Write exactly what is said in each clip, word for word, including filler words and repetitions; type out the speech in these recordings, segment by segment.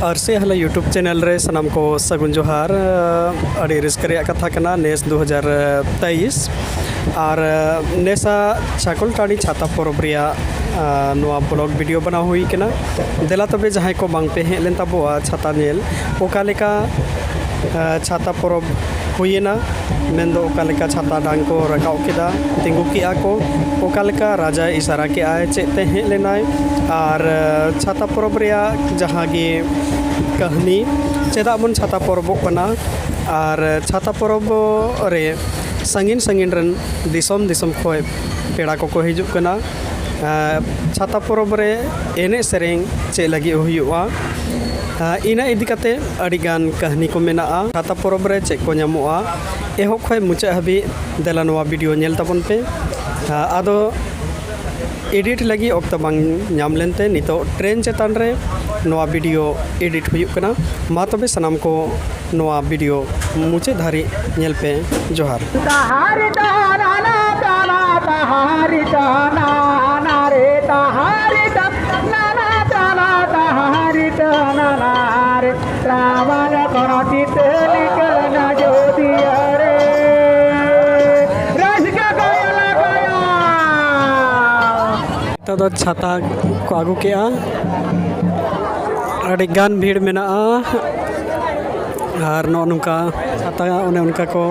ᱟᱨᱥᱤ ᱦᱟᱞᱟ YouTube channel ᱨᱮ ᱥᱟᱱᱟᱢ ᱠᱚ ᱥᱟᱹᱜᱩᱱ ᱡᱚᱦᱟᱨ᱾ ᱟᱹᱰᱤ ᱨᱟᱹᱥᱠᱟᱹ ᱨᱮᱭᱟᱜ ᱠᱟᱛᱷᱟ ᱠᱟᱱᱟ, ᱱᱮᱥ ᱫᱩ ᱦᱟᱡᱟᱨ ᱛᱮᱭᱤᱥ ᱟᱨ ᱱᱮᱥᱟᱜ ᱪᱷᱟᱠᱚᱞ ᱴᱟᱺᱰᱤ ᱪᱷᱟᱛᱟ ᱯᱚᱨᱚᱵᱽ ᱨᱮᱭᱟᱜ ᱱᱚᱣᱟ ᱵᱞᱚᱜ ᱵᱷᱤᱰᱤᱭᱳ ᱵᱮᱱᱟᱣ ᱦᱩᱭ ᱠᱟᱱᱟ᱾ ᱫᱮᱞᱟ ᱛᱚᱵᱮ ᱡᱟᱦᱟᱸᱭ ᱠᱚ ᱵᱟᱝ ᱯᱮ ᱦᱮᱡ ᱞᱮᱱ ᱛᱟᱵᱚᱣᱟ ᱪᱷᱟᱛᱟ ᱧᱮᱞ, ᱚᱠᱟ ᱞᱮᱠᱟ ᱪᱷᱟᱛᱟ ᱯᱚᱨᱚᱵᱽ ᱦᱩᱭᱮᱱᱟ, ᱢᱮᱱᱫᱚ ᱚᱠᱟ ᱞᱮᱠᱟ ᱪᱷᱟᱛᱟ ᱰᱟᱝ ᱠᱚ ᱨᱟᱠᱟᱵ ᱠᱮᱫᱟ, ᱛᱤᱸᱜᱩ ᱠᱮᱜᱼᱟ ᱠᱚ, ᱚᱠᱟ ᱞᱮᱠᱟ ᱨᱟᱡᱟᱭ ᱤᱥᱟᱨᱟ ᱠᱮᱜᱼᱟᱭ, ᱪᱮᱫ ᱛᱮ ᱦᱮᱡ ᱞᱮᱱᱟᱭ, ᱟᱨ ᱪᱷᱟᱛᱟ ᱯᱚᱨᱚᱵᱽ ᱨᱮᱭᱟᱜ ᱡᱟᱦᱟᱸ ᱜᱮ ᱠᱟᱹᱦᱱᱤ, ᱪᱮᱫᱟᱜ ᱵᱚᱱ ᱪᱷᱟᱛᱟ ᱯᱚᱨᱚᱵᱚᱜ ᱠᱟᱱᱟ, ᱟᱨ ᱪᱷᱟᱛᱟ ᱯᱚᱨᱚᱵᱽ ᱨᱮ ᱥᱟᱺᱜᱤᱧ ᱥᱟᱺᱜᱤᱧ ᱨᱮᱱ ᱫᱤᱥᱚᱢ ᱫᱤᱥᱚᱢ ᱠᱷᱚᱱ ᱯᱮᱲᱟ ᱠᱚᱠᱚ ᱦᱤᱡᱩᱜ ᱠᱟᱱᱟ᱾ ᱪᱷᱟᱛᱟ ᱯᱚᱨᱚᱵᱽ ᱨᱮ ᱮᱱᱮᱡ ᱥᱮᱨᱮᱧ ᱪᱮᱫ ᱞᱟᱹᱜᱤᱫ ᱦᱩᱭᱩᱜᱼᱟ, ᱤᱱᱟᱹ ᱤᱫᱤ ᱠᱟᱛᱮ ᱟᱹᱰᱤ ᱜᱟᱱ ᱠᱟᱹᱦᱱᱤ ᱠᱚ ᱢᱮᱱᱟᱜᱼᱟ᱾ ᱪᱷᱟᱛᱟ ᱯᱚᱨᱚᱵᱽ ᱨᱮ ᱪᱮᱫ ᱠᱚ ᱧᱟᱢᱚᱜᱼᱟ, ᱮᱦᱚᱵ ᱠᱷᱚᱱ ᱢᱩᱪᱟᱹᱫ ᱦᱟᱹᱵᱤᱡ ᱫᱮᱞᱟ ᱱᱚᱣᱟ ᱵᱷᱤᱰᱤᱭᱳ ᱧᱮᱞ ᱛᱟᱵᱚᱱ ᱯᱮ᱾ ᱟᱫᱚ ᱮᱰᱤᱴ ᱞᱟᱹᱜᱤᱫ ᱚᱠᱛᱚ ᱵᱟᱝ ᱧᱟᱢ ᱞᱮᱱᱛᱮ ᱱᱤᱛᱚᱜ ᱴᱨᱮᱱ ᱪᱮᱛᱟᱱ ᱨᱮ ᱱᱚᱣᱟ ᱵᱷᱤᱰᱤᱭᱳ ᱮᱰᱤᱴ ᱦᱩᱭᱩᱜ ᱠᱟᱱᱟ᱾ ᱢᱟ ᱛᱚᱵᱮ ᱥᱟᱱᱟᱢ ᱠᱚ ᱱᱚᱣᱟ ᱵᱷᱤᱰᱤᱭᱳ ᱢᱩᱪᱟᱹᱫ ᱫᱷᱟᱹᱨᱤᱡ ᱧᱮᱞ ᱯᱮ᱾ ᱡᱚᱦᱟᱨ᱾ ᱛᱟᱦᱟᱨᱤ ᱛᱟᱦᱟᱱᱟ ᱛᱟᱱᱟ ᱛᱟᱦᱟᱨᱤ ᱛᱟᱱᱟ ᱱᱟᱨᱮ ᱛᱟᱦᱟᱨᱤ ᱛᱟᱱᱟ ᱛᱟᱱᱟ ᱛᱟᱦᱟᱨᱤ ᱛᱟᱱᱟ ᱱᱟᱨᱮ ᱨᱟᱢᱟᱱ ᱠᱚᱱᱚ ᱪᱤᱛᱟᱹ ᱞᱤᱠᱟᱹᱱᱟ ᱡᱳᱫᱤᱭᱟ ᱨᱮ ᱨᱟᱡᱽᱜᱟ ᱠᱟᱭᱟ ᱞᱟᱜᱟᱭᱟ᱾ ᱱᱤᱛᱚᱜ ᱫᱚ ᱪᱷᱟᱛᱟ ᱠᱚ ᱟᱹᱜᱩ ᱠᱮᱜᱼᱟ᱾ ᱟᱹᱰᱤ ᱜᱟᱱ ᱵᱷᱤᱲ ᱢᱮᱱᱟᱜᱼᱟ᱾ ᱟᱨ ᱱᱚᱜᱼᱚ ᱱᱚᱝᱠᱟ ᱪᱷᱟᱛᱟ ᱚᱱᱮ ᱚᱱᱠᱟ ᱠᱚ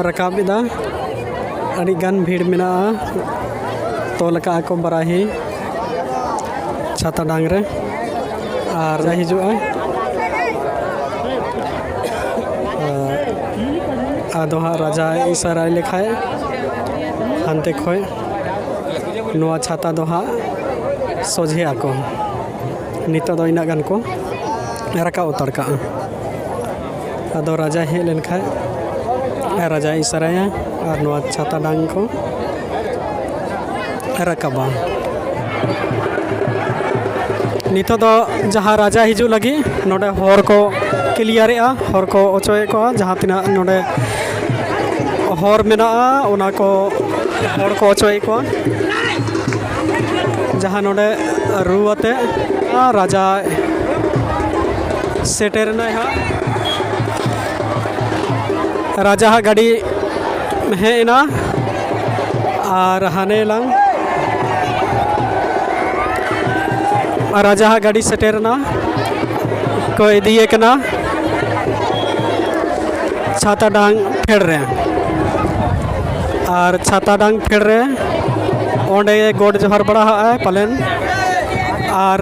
ᱨᱟᱠᱟᱵ ᱮᱫᱟ᱾ ᱟᱹᱰᱤ ᱜᱟᱱ ᱵᱷᱤᱲ ᱢᱮᱱᱟᱜᱼᱟ᱾ ᱛᱚᱞ ᱟᱠᱟᱫᱼᱟ ᱠᱚ ᱵᱟᱨᱟᱦᱤ ᱪᱷᱟᱛᱟ ᱰᱟᱝ ᱨᱮ᱾ ᱟᱨ ᱡᱟ ᱦᱤᱡᱩᱜᱼᱟ᱾ ᱟᱫᱚ ᱦᱟᱸᱜ ᱨᱟᱡᱟ ᱤᱥᱟᱨᱟᱭ ᱞᱮᱠᱷᱟᱡ ᱦᱟᱱᱛᱮ ᱠᱷᱚᱡ ᱱᱚᱣᱟ ᱪᱷᱟᱛᱟ ᱫᱚ ᱦᱟᱸᱜ ᱥᱚᱡᱷᱮ ᱟᱠᱚ᱾ ᱱᱤᱛᱚᱜ ᱫᱚ ᱤᱱᱟᱹᱜ ᱜᱟᱱ ᱠᱚ ᱨᱟᱠᱟᱵ ᱩᱛᱟᱹᱨ ᱠᱟᱜᱼᱟ᱾ ᱟᱫᱚ ᱨᱟᱡᱟᱭ ᱦᱮᱡ ᱞᱮᱱᱠᱷᱟᱡ ᱨᱟᱡᱟᱭ ᱤᱥᱟᱨᱟᱭᱟ ᱟᱨ ᱱᱚᱣᱟ ᱪᱷᱟᱛᱟ ᱰᱟᱝ ᱠᱚ ᱨᱟᱠᱟᱵᱟ᱾ ᱱᱤᱛᱚᱜ ᱫᱚ ᱡᱟᱦᱟᱸ ᱨᱟᱡᱟ ᱦᱤᱡᱩᱜ ᱞᱟᱹᱜᱤᱫ ᱱᱚᱰᱮ ᱦᱚᱨ ᱠᱚ ᱠᱞᱤᱭᱟᱨᱮᱜᱼᱟ, ᱦᱚᱨ ᱠᱚ ᱚᱪᱚᱭᱮᱫ ᱠᱚᱣᱟ᱾ ᱡᱟᱦᱟᱸ ᱛᱤᱱᱟᱹᱜ ᱱᱚᱰᱮ ᱦᱚᱨ ᱢᱮᱱᱟᱜᱼᱟ, ᱚᱱᱟ ᱠᱚ ᱦᱚᱲ ᱠᱚ ᱚᱪᱚᱭᱮᱫ ᱠᱚᱣᱟ᱾ ᱡᱟᱦᱟᱸ ᱱᱚᱰᱮ ᱨᱩ ᱟᱛᱮ ᱨᱟᱡᱟ ᱥᱮᱴᱮᱨ ᱮᱱᱟᱭ ᱦᱟᱸᱜ᱾ ᱨᱟᱡᱟ ᱦᱟᱸᱜ ᱜᱟᱹᱰᱤ ᱦᱮᱡ ᱮᱱᱟ ᱟᱨ ᱦᱟᱱᱮ ᱞᱟᱝ ᱨᱟᱡᱟ ᱦᱟᱸᱜ ᱜᱟᱹᱰᱤ ᱥᱮᱴᱮᱨ ᱮᱱᱟ, ᱠᱚ ᱤᱫᱤᱭᱮ ᱠᱟᱱᱟ ᱪᱷᱟᱛᱟ ᱰᱟᱝ ᱯᱷᱮᱰ ᱨᱮ᱾ ᱟᱨ ᱪᱷᱟᱛᱟ ᱰᱟᱝ ᱯᱷᱮᱰ ᱨᱮ ᱚᱸᱰᱮ ᱜᱚᱰ ᱡᱚᱦᱟᱨ ᱵᱟᱲᱟ ᱦᱟᱜᱼᱟᱭ ᱯᱟᱞᱮᱱ, ᱟᱨ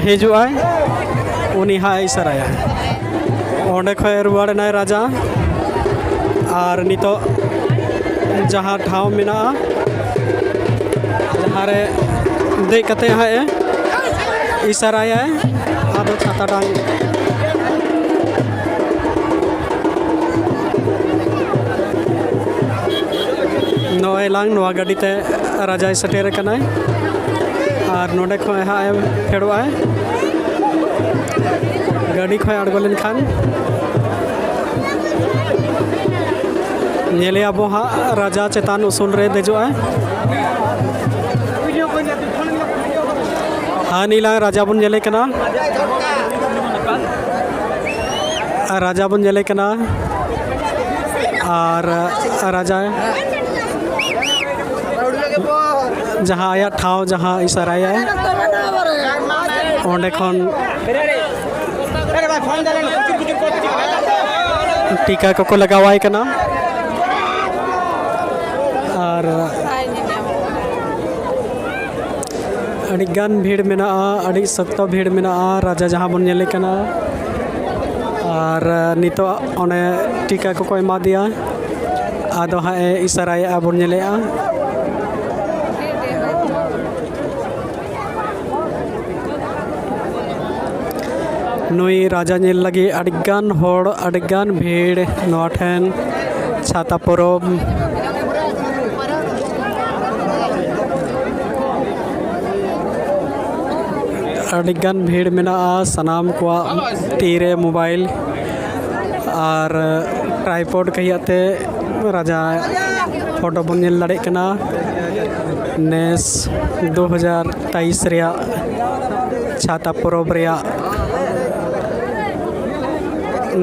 ᱦᱤᱡᱩᱜᱼᱟᱭ, ᱩᱱᱤ ᱦᱟᱸᱜ ᱮ ᱤᱥᱟᱨᱟᱭᱟ᱾ ᱚᱸᱰᱮ ᱠᱷᱚᱱ ᱨᱩᱣᱟᱹᱲ ᱮᱱᱟᱭ ᱨᱟᱡᱟ᱾ ᱟᱨ ᱱᱤᱛᱚᱜ ᱡᱟᱦᱟᱸ ᱴᱷᱟᱶ ᱢᱮᱱᱟᱜᱼᱟ, ᱡᱟᱦᱟᱸ ᱨᱮ ᱫᱮᱡ ᱠᱟᱛᱮ ᱦᱟᱸᱜ ᱮ ᱤᱥᱟᱨᱟᱭᱟᱭ, ᱟᱫᱚ ᱪᱷᱟᱛᱟ ᱰᱟᱝ᱾ ᱱᱚᱜᱼᱚᱭ ᱞᱟᱝ ᱱᱚᱣᱟ ᱜᱟᱹᱰᱤ ᱛᱮ ᱨᱟᱡᱟᱭ ᱥᱮᱴᱮᱨ ᱟᱠᱟᱱᱟᱭ᱾ ᱟᱨ ᱱᱚᱰᱮ ᱠᱷᱚᱱ ᱦᱟᱸᱜ ᱮ ᱯᱷᱮᱰᱚᱜᱼᱟᱭ᱾ ᱜᱟᱹᱰᱤ ᱠᱷᱚᱱ ᱟᱬᱜᱚ ᱞᱮᱱᱠᱷᱟᱱ ᱧᱮᱞᱮᱭᱟ ᱵᱚ ᱦᱟᱸᱜ, ᱨᱟᱡᱟ ᱪᱮᱛᱟᱱ ᱩᱥᱩᱞ ᱨᱮ ᱫᱮᱡᱚᱜᱼᱟᱭ᱾ ᱦᱟᱹᱱᱤ ᱞᱟᱝ ᱨᱟᱡᱟ ᱵᱚᱱ ᱧᱮᱞᱮ ᱠᱟᱱᱟ᱾ ᱟᱨ ᱨᱟᱡᱟ ᱵᱚᱱ ᱧᱮᱞᱮ ᱠᱟᱱᱟ᱾ ᱟᱨ ᱨᱟᱡᱟ ᱡᱟᱦᱟᱸ ᱟᱭᱟᱜ ᱴᱷᱟᱶ, ᱡᱟᱦᱟᱸ ᱤᱥᱟᱨᱟᱭᱟᱭ, ᱚᱸᱰᱮ ᱠᱷᱚᱱ ᱴᱤᱠᱟ ᱠᱚᱠᱚ ᱞᱟᱜᱟᱣᱟᱭ ᱠᱟᱱᱟ᱾ ᱟᱨ ᱟᱹᱰᱤᱜᱟᱱ ᱵᱷᱤᱲ ᱢᱮᱱᱟᱜᱼᱟ, ᱟᱹᱰᱤ ᱥᱚᱠᱛᱚ ᱵᱷᱤᱲ ᱢᱮᱱᱟᱜᱼᱟ, ᱨᱟᱡᱟ ᱡᱟᱦᱟᱸ ᱵᱚᱱ ᱧᱮᱞᱮ ᱠᱟᱱᱟ᱾ ᱟᱨ ᱱᱤᱛᱚᱜ ᱚᱱᱮ ᱴᱤᱠᱟ ᱠᱚᱠᱚ ᱮᱢᱟ ᱫᱮᱭᱟ, ᱟᱫᱚ ᱦᱟᱸᱜ ᱮ ᱤᱥᱟᱨᱟᱭᱮᱫᱼᱟ ᱵᱚᱱ ᱧᱮᱞᱮᱫᱼᱟ᱾ ᱱᱩᱭ ᱨᱟᱡᱟ ᱧᱮᱞ ᱞᱟᱹᱜᱤᱫ ᱟᱹᱰᱤᱜᱟᱱ ᱦᱚᱲ, ᱟᱹᱰᱤᱜᱟᱱ ᱵᱷᱤᱲ ᱱᱚᱣᱟ ᱴᱷᱮᱱ᱾ ᱪᱷᱟᱛᱟ ᱯᱚᱨᱚᱵᱽ᱾ ᱟᱹᱰᱤᱜᱟᱱ ᱵᱷᱤᱲ ᱢᱮᱱᱟᱜᱼᱟ, ᱥᱟᱱᱟᱢ ᱠᱚᱣᱟᱜ ᱛᱤᱨᱮ ᱢᱳᱵᱟᱭᱤᱞ ᱟᱨ ᱴᱨᱟᱭᱯᱚᱰ ᱠᱟᱹᱦᱤ ᱟᱛᱮ ᱨᱟᱡᱟ ᱯᱷᱳᱴᱳ ᱵᱚᱱ ᱧᱮᱞ ᱫᱟᱲᱮᱭᱟᱜ ᱠᱟᱱᱟ᱾ ᱱᱮᱥ ᱫᱩ ᱦᱟᱡᱟᱨ ᱛᱮᱭᱤᱥ ᱨᱮᱭᱟᱜ ᱪᱷᱟᱛᱟ ᱯᱚᱨᱚᱵᱽ ᱨᱮᱭᱟᱜ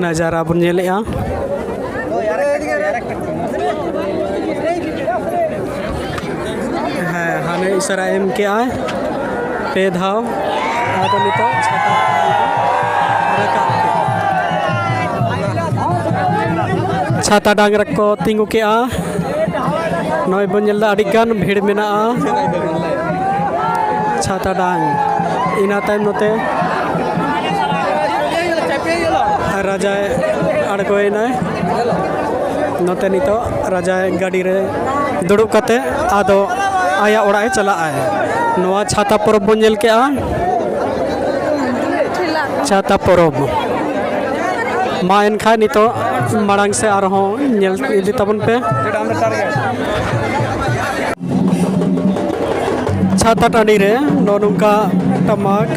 ᱱᱟᱡᱟᱨᱟ ᱵᱚᱱ ᱧᱮᱞᱮᱜᱼᱟ᱾ ᱦᱮᱸ, ᱦᱟᱱᱮ ᱤᱥᱟᱨᱟ ᱮᱢ ᱠᱮᱜᱼᱟᱭ ᱯᱮ ᱫᱷᱟᱣ᱾ ᱟᱫᱚ ᱱᱤᱛᱚᱜ ᱪᱷᱟᱛᱟ ᱨᱟᱠᱟᱵ ᱠᱮᱜᱼᱟ᱾ ᱪᱷᱟᱛᱟ ᱰᱟᱝ ᱨᱮᱠᱚ ᱛᱤᱸᱜᱩ ᱠᱮᱜᱼᱟ᱾ ᱱᱚᱜᱼᱚᱭ ᱵᱚᱱ ᱧᱮᱞ ᱮᱫᱟ, ᱟᱹᱰᱤ ᱜᱟᱱ ᱵᱷᱤᱲ ᱢᱮᱱᱟᱜᱼᱟ ᱪᱷᱟᱛᱟ ᱰᱟᱝ᱾ ᱤᱱᱟᱹ ᱛᱟᱭᱚᱢ ᱱᱚᱛᱮ ᱨᱟᱡᱟᱭ ᱟᱬᱜᱚᱭᱮᱱᱟᱭ᱾ ᱱᱚᱛᱮ ᱱᱤᱛᱚᱜ ᱨᱟᱡᱟᱭ ᱜᱟᱹᱰᱤ ᱨᱮ ᱫᱩᱲᱩᱵ ᱠᱟᱛᱮ ᱟᱫᱚ ᱟᱭᱟᱜ ᱚᱲᱟᱜ ᱮ ᱪᱟᱞᱟᱜᱼᱟᱭ᱾ ᱱᱚᱣᱟ ᱪᱷᱟᱛᱟ ᱯᱚᱨᱚᱵᱽ ᱵᱚᱱ ᱧᱮᱞ ᱠᱮᱜᱼᱟ, ᱪᱷᱟᱛᱟ ᱯᱚᱨᱚᱵᱽ᱾ ᱢᱟ ᱮᱱᱠᱷᱟᱱ ᱱᱤᱛᱚᱜ ᱢᱟᱲᱟᱝ ᱥᱮᱫ ᱟᱨᱦᱚᱸ ᱧᱮᱞ ᱤᱫᱤ ᱛᱟᱵᱚᱱ ᱯᱮ᱾ ᱪᱷᱟᱛᱟ ᱴᱟᱺᱰᱤ ᱨᱮ ᱱᱚᱜᱼᱚ ᱱᱚᱝᱠᱟ ᱴᱟᱢᱟᱠ,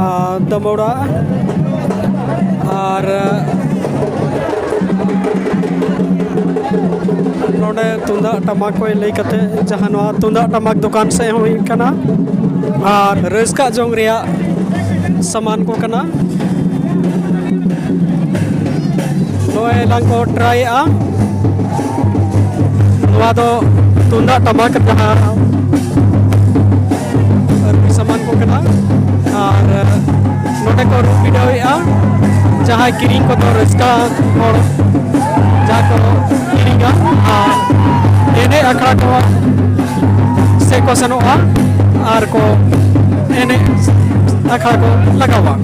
ᱟᱨ ᱫᱟᱢᱵᱽᱲᱟ, ᱟᱨ ᱱᱚᱰᱮ ᱛᱩᱢᱫᱟᱜ ᱴᱟᱢᱟᱠ ᱠᱚ ᱞᱟᱹᱭ ᱠᱟᱛᱮ, ᱡᱟᱦᱟᱸ ᱱᱚᱣᱟ ᱛᱩᱢᱫᱟᱜ ᱴᱟᱢᱟᱠ ᱫᱚᱠᱟᱱ ᱥᱮᱫ ᱦᱚᱸ ᱦᱩᱭᱩᱜ ᱠᱟᱱᱟ, ᱟᱨ ᱨᱟᱹᱥᱠᱟᱹᱜ ᱡᱚᱝ ᱨᱮᱭᱟᱜ ᱥᱟᱢᱟᱱ ᱠᱚ ᱠᱟᱱᱟ᱾ ᱱᱚᱜᱼᱚᱭ ᱮᱞᱟᱝ ᱠᱚ ᱴᱨᱟᱭᱮᱜᱼᱟ᱾ ᱱᱚᱣᱟ ᱫᱚ ᱛᱩᱢᱫᱟᱜ ᱴᱟᱢᱟᱠ ᱡᱟᱦᱟᱸ ᱨᱩ ᱥᱟᱢᱟᱱ ᱠᱚ ᱠᱟᱱᱟ᱾ ᱟᱨ ᱱᱚᱰᱮ ᱠᱚ ᱨᱩ ᱵᱤᱰᱟᱹᱣᱮᱜᱼᱟ᱾ ᱡᱟᱦᱟᱸᱭ ᱠᱤᱨᱤᱧ ᱠᱚᱫᱚ ᱨᱟᱹᱥᱠᱟᱹ ᱦᱚᱲ ᱡᱟᱦᱟᱸ ᱠᱚ ᱠᱤᱨᱤᱧᱟ, ᱟᱨ ᱮᱱᱮᱡ ᱟᱠᱷᱲᱟ ᱠᱚ ᱥᱮᱫ ᱠᱚ ᱥᱮᱱᱚᱜᱼᱟ ᱟᱨ ᱠᱚ ᱮᱱᱮᱡ ᱟᱠᱷᱲᱟ ᱠᱚ ᱞᱟᱜᱟᱣᱟ᱾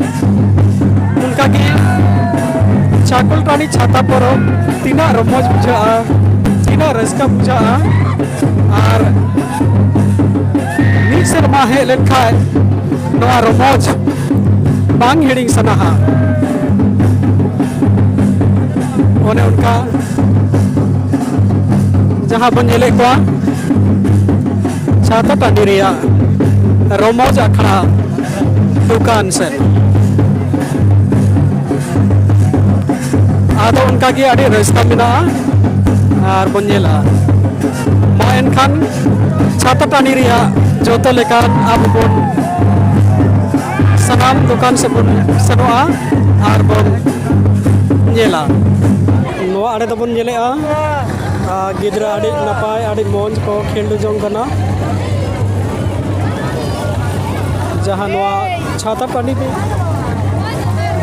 ᱚᱱᱠᱟᱜᱮ ᱪᱟᱠᱚᱞ ᱴᱟᱺᱰᱤ ᱪᱷᱟᱛᱟ ᱯᱚᱨᱚᱵᱽ ᱛᱤᱱᱟᱹᱜ ᱨᱚᱢᱚᱡᱽ ᱵᱩᱡᱷᱟᱹᱜᱼᱟ, ᱛᱤᱱᱟᱹᱜ ᱨᱟᱹᱥᱠᱟᱹ ᱵᱩᱡᱷᱟᱹᱜᱼᱟ, ᱟᱨ ᱢᱤᱫ ᱥᱮᱨᱢᱟ ᱦᱮᱡ ᱞᱮᱱᱠᱷᱟᱱ ᱱᱚᱣᱟ ᱨᱚᱢᱚᱡᱽ ᱵᱟᱝ ᱦᱤᱲᱤᱧ ᱥᱟᱱᱟᱣᱟ᱾ ᱚᱱᱮ ᱚᱱᱠᱟ ᱡᱟᱦᱟᱸ ᱵᱚᱱ ᱧᱮᱞᱮᱫ ᱠᱚᱣᱟ, ᱪᱷᱟᱛᱟ ᱴᱟᱺᱰᱤ ᱨᱮᱭᱟᱜ ᱨᱚᱢᱚᱡᱽ ᱟᱠᱷᱲᱟ ᱫᱚᱠᱟᱱ ᱥᱮᱫ᱾ ᱟᱫᱚ ᱚᱱᱠᱟᱜᱮ ᱟᱹᱰᱤ ᱨᱟᱹᱥᱠᱟᱹ ᱢᱮᱱᱟᱜᱼᱟ᱾ ᱟᱨ ᱵᱚᱱ ᱧᱮᱞᱟ, ᱢᱟ ᱮᱱᱠᱷᱟᱱ ᱪᱷᱟᱛᱟ ᱴᱟᱺᱰᱤ ᱨᱮᱭᱟᱜ ᱡᱚᱛᱚ ᱞᱮᱠᱟᱱ ᱟᱵᱚ ᱵᱚᱱ ᱫᱚᱠᱟᱱ ᱥᱮᱫ ᱵᱚᱱ ᱥᱮᱱᱚᱜᱼᱟ ᱟᱨ ᱵᱚᱱ ᱧᱮᱞᱟ᱾ ᱱᱚᱣᱟ ᱟᱲᱮ ᱫᱚᱵᱚᱱ ᱧᱮᱞᱮᱜᱼᱟ, ᱟᱨ ᱜᱤᱫᱽᱨᱟᱹ ᱟᱹᱰᱤ ᱱᱟᱯᱟᱭ, ᱟᱹᱰᱤ ᱢᱚᱡᱽ ᱠᱚ ᱠᱷᱮᱞᱰᱩ ᱡᱚᱝ ᱠᱟᱱᱟ, ᱡᱟᱦᱟᱸ ᱱᱚᱣᱟ ᱪᱷᱟᱛᱟ ᱴᱟᱺᱰᱤ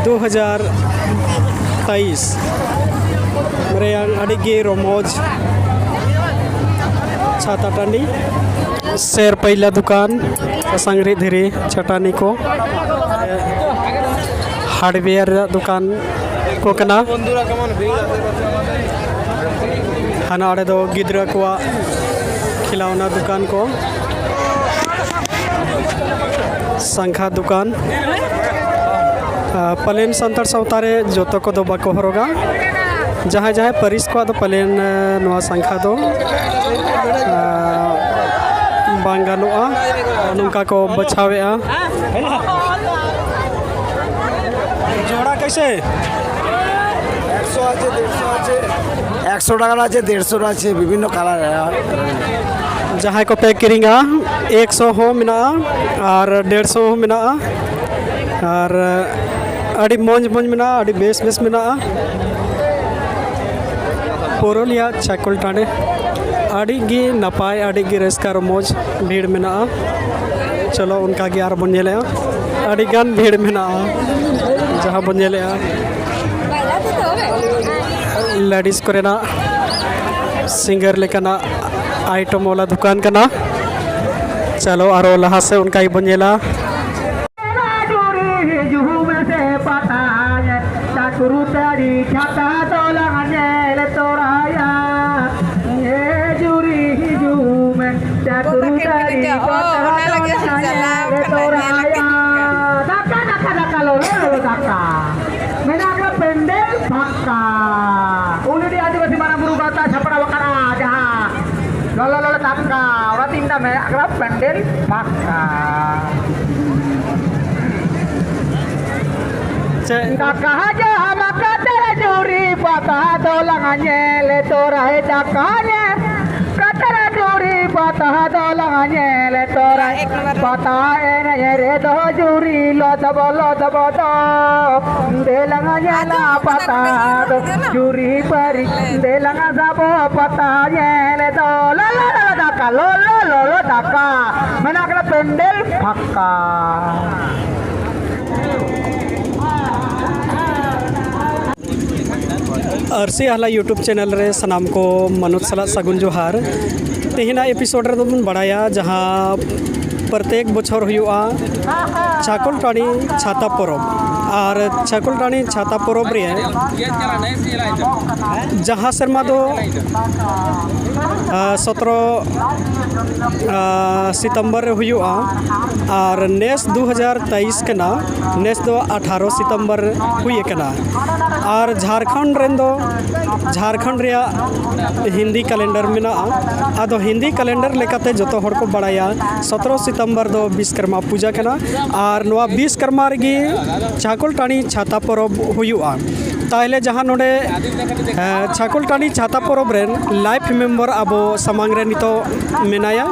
ᱫᱩ ᱦᱟᱡᱟᱨ ᱛᱮᱭᱤᱥ ᱨᱮᱭᱟᱝ ᱟᱹᱰᱤ ᱜᱮ ᱨᱚᱢᱚᱡᱽ ᱪᱷᱟᱛᱟ ᱴᱟᱺᱰᱤ᱾ ᱥᱮᱨ ᱯᱟᱹᱭᱞᱟ ᱫᱚᱠᱟᱱ, ᱥᱟᱥᱟᱝ ᱨᱤᱫ ᱫᱷᱤᱨᱤ ᱪᱟᱹᱴᱟᱹᱱᱤ ᱠᱚ, ᱦᱟᱨᱰᱣᱮᱭᱟᱨ ᱨᱮᱭᱟᱜ ᱫᱚᱠᱟᱱ ᱠᱚ ᱠᱟᱱᱟ᱾ ᱦᱟᱱᱟ ᱟᱲᱮ ᱫᱚ ᱜᱤᱫᱽᱨᱟᱹ ᱠᱚᱣᱟᱜ ᱠᱷᱮᱞᱟᱣᱱᱟ ᱫᱚᱠᱟᱱ ᱠᱚ, ᱥᱟᱝᱠᱷᱟ ᱫᱚᱠᱟᱱ᱾ ᱟᱨ ᱯᱟᱞᱮᱱ ᱥᱟᱱᱛᱟᱲ ᱥᱟᱶᱛᱟ ᱨᱮ ᱡᱚᱛᱚ ᱠᱚᱫᱚ ᱵᱟᱠᱚ ᱦᱚᱨᱚᱜᱟ᱾ ᱡᱟᱦᱟᱸᱭ ᱡᱟᱦᱟᱸᱭ ᱯᱟᱹᱨᱤᱥ ᱠᱚᱣᱟᱜ ᱫᱚ ᱯᱟᱞᱮᱱ, ᱮ, ᱱᱚᱣᱟ ᱥᱟᱝᱠᱷᱟ ᱫᱚ, ᱮ, ᱵᱟᱝ ᱜᱟᱱᱚᱜᱼᱟ, ᱱᱚᱝᱠᱟ ᱠᱚ ᱵᱟᱪᱷᱟᱣᱮᱫᱼᱟ᱾ ᱡᱳᱲᱟ ᱠᱟᱭᱥᱮ? একশো আছে, দেড়শো আছে। একশো টাকার আছে, দেড়শোর আছে, বিভিন্ন কালার। ᱡᱟᱦᱟᱸᱭ ᱠᱚᱯᱮ ᱠᱤᱨᱤᱧᱟ, ᱮᱠᱥᱚ ᱦᱚᱸ ᱢᱮᱱᱟᱜᱼᱟ ᱟᱨ ᱰᱮᱲᱥᱚ ᱦᱚᱸ ᱢᱮᱱᱟᱜᱼᱟ᱾ ᱟᱨ ᱟᱹᱰᱤ ᱢᱚᱡᱽ ᱢᱚᱡᱽ ᱢᱮᱱᱟᱜᱼᱟ, ᱟᱹᱰᱤ ᱵᱮᱥ ᱵᱮᱥ ᱢᱮᱱᱟᱜᱼᱟ᱾ ᱯᱩᱨᱩᱞᱤᱭᱟ ᱪᱟᱠᱚᱞ ᱴᱟᱺᱰᱤ ᱟᱹᱰᱤ ᱜᱮ ᱱᱟᱯᱟᱭ, ᱟᱹᱰᱤ ᱜᱮ ᱨᱟᱹᱥᱠᱟᱹ ᱨᱚᱢᱚᱡᱽ ᱵᱷᱤᱲ ᱢᱮᱱᱟᱜᱼᱟ᱾ ᱪᱚᱞᱚ ᱚᱱᱠᱟ ᱜᱮ ᱟᱨ ᱵᱚᱱ ᱧᱮᱞᱮᱜᱼᱟ, ᱟᱹᱰᱤ ᱜᱟᱱ ᱵᱷᱤᱲ ᱢᱮᱱᱟᱜᱼᱟ᱾ ᱡᱟᱦᱟᱸ ᱵᱚᱱ ᱧᱮᱞᱮᱜᱼᱟ ᱞᱮᱰᱤᱥ ᱠᱚᱨᱮᱱᱟᱜ ᱥᱤᱝᱜᱟᱨ ᱞᱮᱠᱟᱱᱟᱜ ᱟᱭᱴᱚᱢ ᱣᱟᱞᱟ ᱫᱚᱠᱟᱱ ᱠᱟᱱᱟ᱾ ᱪᱚᱞᱚ ᱟᱨᱚ ᱞᱟᱦᱟ ᱥᱮᱫ ᱚᱱᱠᱟ ᱜᱮᱵᱚᱱ ᱧᱮᱞᱟ᱾ ᱡᱩᱨᱤ ᱦᱤᱡᱩᱜ ᱢᱮᱥᱮ ᱯᱟᱛᱟ ᱧᱮᱞ, ᱪᱟᱠᱨᱩ ᱛᱟᱹᱨᱤ ᱪᱷᱟᱛᱟ ᱫᱚᱞᱟᱝ ᱧᱮᱞ ᱛᱚᱨᱟᱭᱟ᱾ ᱦᱮ ᱡᱩᱨᱤ ᱦᱤᱡᱩᱜ ᱢᱮ, ᱪᱟᱠᱨᱩ ᱛᱟᱹᱨᱤ ᱯᱟᱛᱟ ᱫᱚᱞᱟᱝ ᱧᱮᱞ ᱛᱚᱨᱟᱭᱟ᱾ ᱫᱟᱠᱟ, ᱫᱟᱠᱟ, ᱫᱟᱠᱟ, ᱞᱚᱞᱚ, ᱞᱚᱞᱚ ᱫᱟᱠᱟ᱾ ᱢᱮᱱᱟᱜ ᱠᱟᱱᱟ ᱯᱮᱱᱰᱮᱞ ᱯᱷᱟᱸᱠᱟ᱾ ᱩᱱᱤ ᱟᱹᱫᱤᱵᱟᱹᱥᱤ ᱢᱟᱨᱟᱝ ᱵᱩᱨᱩ ᱜᱟᱶᱛᱟ ᱥᱟᱯᱲᱟᱣ ᱟᱠᱟᱱᱟ, ᱡᱟᱦᱟᱸ ᱞᱚᱞᱚ ᱞᱚᱞᱚ ᱫᱟᱠᱟ, ᱚᱱᱟ ᱛᱤᱧ ᱫᱟ ᱢᱮᱱᱟᱜ ᱠᱟᱱᱟ ᱯᱮᱱᱰᱮᱞ ᱯᱷᱟᱸᱠᱟ᱾ ᱪᱮᱫ? ᱫᱟᱠᱟ ᱡᱚᱢ ᱠᱟᱛᱮ ᱡᱩᱨᱤ ᱯᱟᱛᱟ ᱫᱚᱞᱟᱝ ᱧᱮᱞ ᱛᱚᱨᱟᱭ ᱫᱟᱠᱟ ᱧᱮᱞ ᱠᱟᱛᱮ ᱡᱩᱨᱤ ᱯᱟᱛᱟ ᱫᱚ ᱞᱟᱝ ᱧᱮᱞ ᱛᱚᱨᱟ᱾ ᱯᱟᱛᱟ ᱮᱱᱮᱡ ᱨᱮᱫᱚ ᱡᱩᱨᱤ ᱞᱚᱫᱚᱵ ᱞᱚᱫᱚᱵ ᱫᱚ᱾ ᱫᱮᱞᱟᱝ ᱧᱮᱞᱟ ᱯᱟᱛᱟ ᱫᱚ ᱡᱩᱨᱤ ᱯᱟᱹᱨᱤ᱾ ᱫᱮᱞᱟᱝ ᱥᱟᱵᱚ ᱯᱟᱛᱟ ᱧᱮᱞ ᱫᱚ᱾ ᱞᱚᱞᱚ ᱞᱚᱞᱚ ᱫᱟᱠᱟ, ᱞᱚᱞᱚ ᱞᱚᱞᱚ ᱫᱟᱠᱟ᱾ ᱢᱮᱱᱟᱜ ᱠᱟᱱᱟ ᱯᱮᱱᱰᱮᱞ ᱯᱷᱟᱸᱠᱟ᱾ ᱟᱹᱨᱥᱤ ᱟᱦᱞᱟ YouTube ᱪᱮᱱᱮᱞ ᱨᱮ ᱥᱟᱱᱟᱢ ᱠᱚ ᱢᱟᱱᱚᱛ ᱥᱟᱞᱟᱜ ᱥᱟᱹᱜᱩᱱ ᱡᱚᱦᱟᱨ᱾ ᱛᱮᱦᱮᱧᱟᱜ ᱮᱯᱤᱥᱳᱰ ᱨᱮᱫᱚ ᱵᱚᱱ ᱵᱟᱲᱟᱭᱟ ᱡᱟᱦᱟᱸ ᱯᱨᱚᱛᱮᱠ ᱵᱚᱪᱷᱚᱨ ᱦᱩᱭᱩᱜᱼᱟ ᱪᱷᱟᱠᱚᱞ ᱴᱟᱺᱰᱤ ᱪᱷᱟᱛᱟ ᱯᱚᱨᱚᱵᱽ᱾ ᱟᱨ ᱪᱷᱟᱠᱚᱞ ᱴᱟᱺᱰᱤ ᱪᱷᱟᱛᱟ ᱯᱚᱨᱚᱵᱽ ᱨᱮ ᱡᱟᱦᱟᱸ ᱥᱮᱨᱢᱟ ᱫᱚ ᱥᱚᱛᱨᱚ ᱥᱤᱛᱚᱢᱵᱚᱨ ᱨᱮ ᱦᱩᱭᱩᱜᱼᱟ, ᱟᱨ ᱱᱮᱥ ᱫᱩ ᱦᱟᱡᱟᱨ ᱛᱮᱭᱤᱥ ᱠᱟᱱᱟ, ᱱᱮᱥ ᱫᱚ ᱟᱴᱷᱟᱨᱚ ᱥᱤᱛᱚᱢᱵᱚᱨ ᱦᱩᱭ ᱟᱠᱟᱱᱟ᱾ ᱟᱨ ᱡᱷᱟᱲᱠᱷᱚᱸᱰ ᱨᱮᱱ ᱫᱚ ᱡᱷᱟᱲᱠᱷᱚᱸᱰ ᱨᱮᱭᱟᱜ ᱦᱤᱱᱫᱤ ᱠᱮᱞᱮᱱᱰᱟᱨ ᱢᱮᱱᱟᱜᱼᱟ᱾ ᱟᱫᱚ ᱦᱤᱱᱫᱤ ᱠᱮᱞᱮᱱᱰᱟᱨ ᱞᱮᱠᱟᱛᱮ ᱡᱚᱛᱚ ᱦᱚᱲ ᱠᱚ ᱵᱟᱲᱟᱭᱟ ᱥᱚᱛᱨᱚ ᱥᱤᱛᱚᱢᱵᱚᱨ ᱫᱚ ᱵᱤᱥᱠᱚᱨᱢᱟ ᱯᱩᱡᱟ ᱠᱟᱱᱟ᱾ ᱟᱨ ᱱᱚᱣᱟ ᱵᱤᱥᱠᱚᱨᱢᱟ ᱨᱮᱜᱮ ᱪᱷᱟᱠᱚᱞ ᱴᱟᱺᱰᱤ ᱪᱷᱟᱛᱟ ᱯᱚᱨᱚᱵᱽ ᱦᱩᱭᱩᱜᱼᱟ᱾ ᱛᱟᱦᱚᱞᱮ ᱡᱟᱦᱟᱸ ᱱᱚᱰᱮ ᱪᱷᱟᱠᱚᱞ ᱴᱟᱺᱰᱤ ᱪᱷᱟᱛᱟ ᱯᱚᱨᱚᱵᱽ ᱨᱮᱱ ᱞᱟᱭᱤᱵᱷ ᱢᱮᱢᱵᱟᱨ ᱟᱵᱚ ᱥᱟᱢᱟᱝ ᱨᱮ ᱱᱤᱛᱚᱜ ᱢᱮᱱᱟᱭᱟ᱾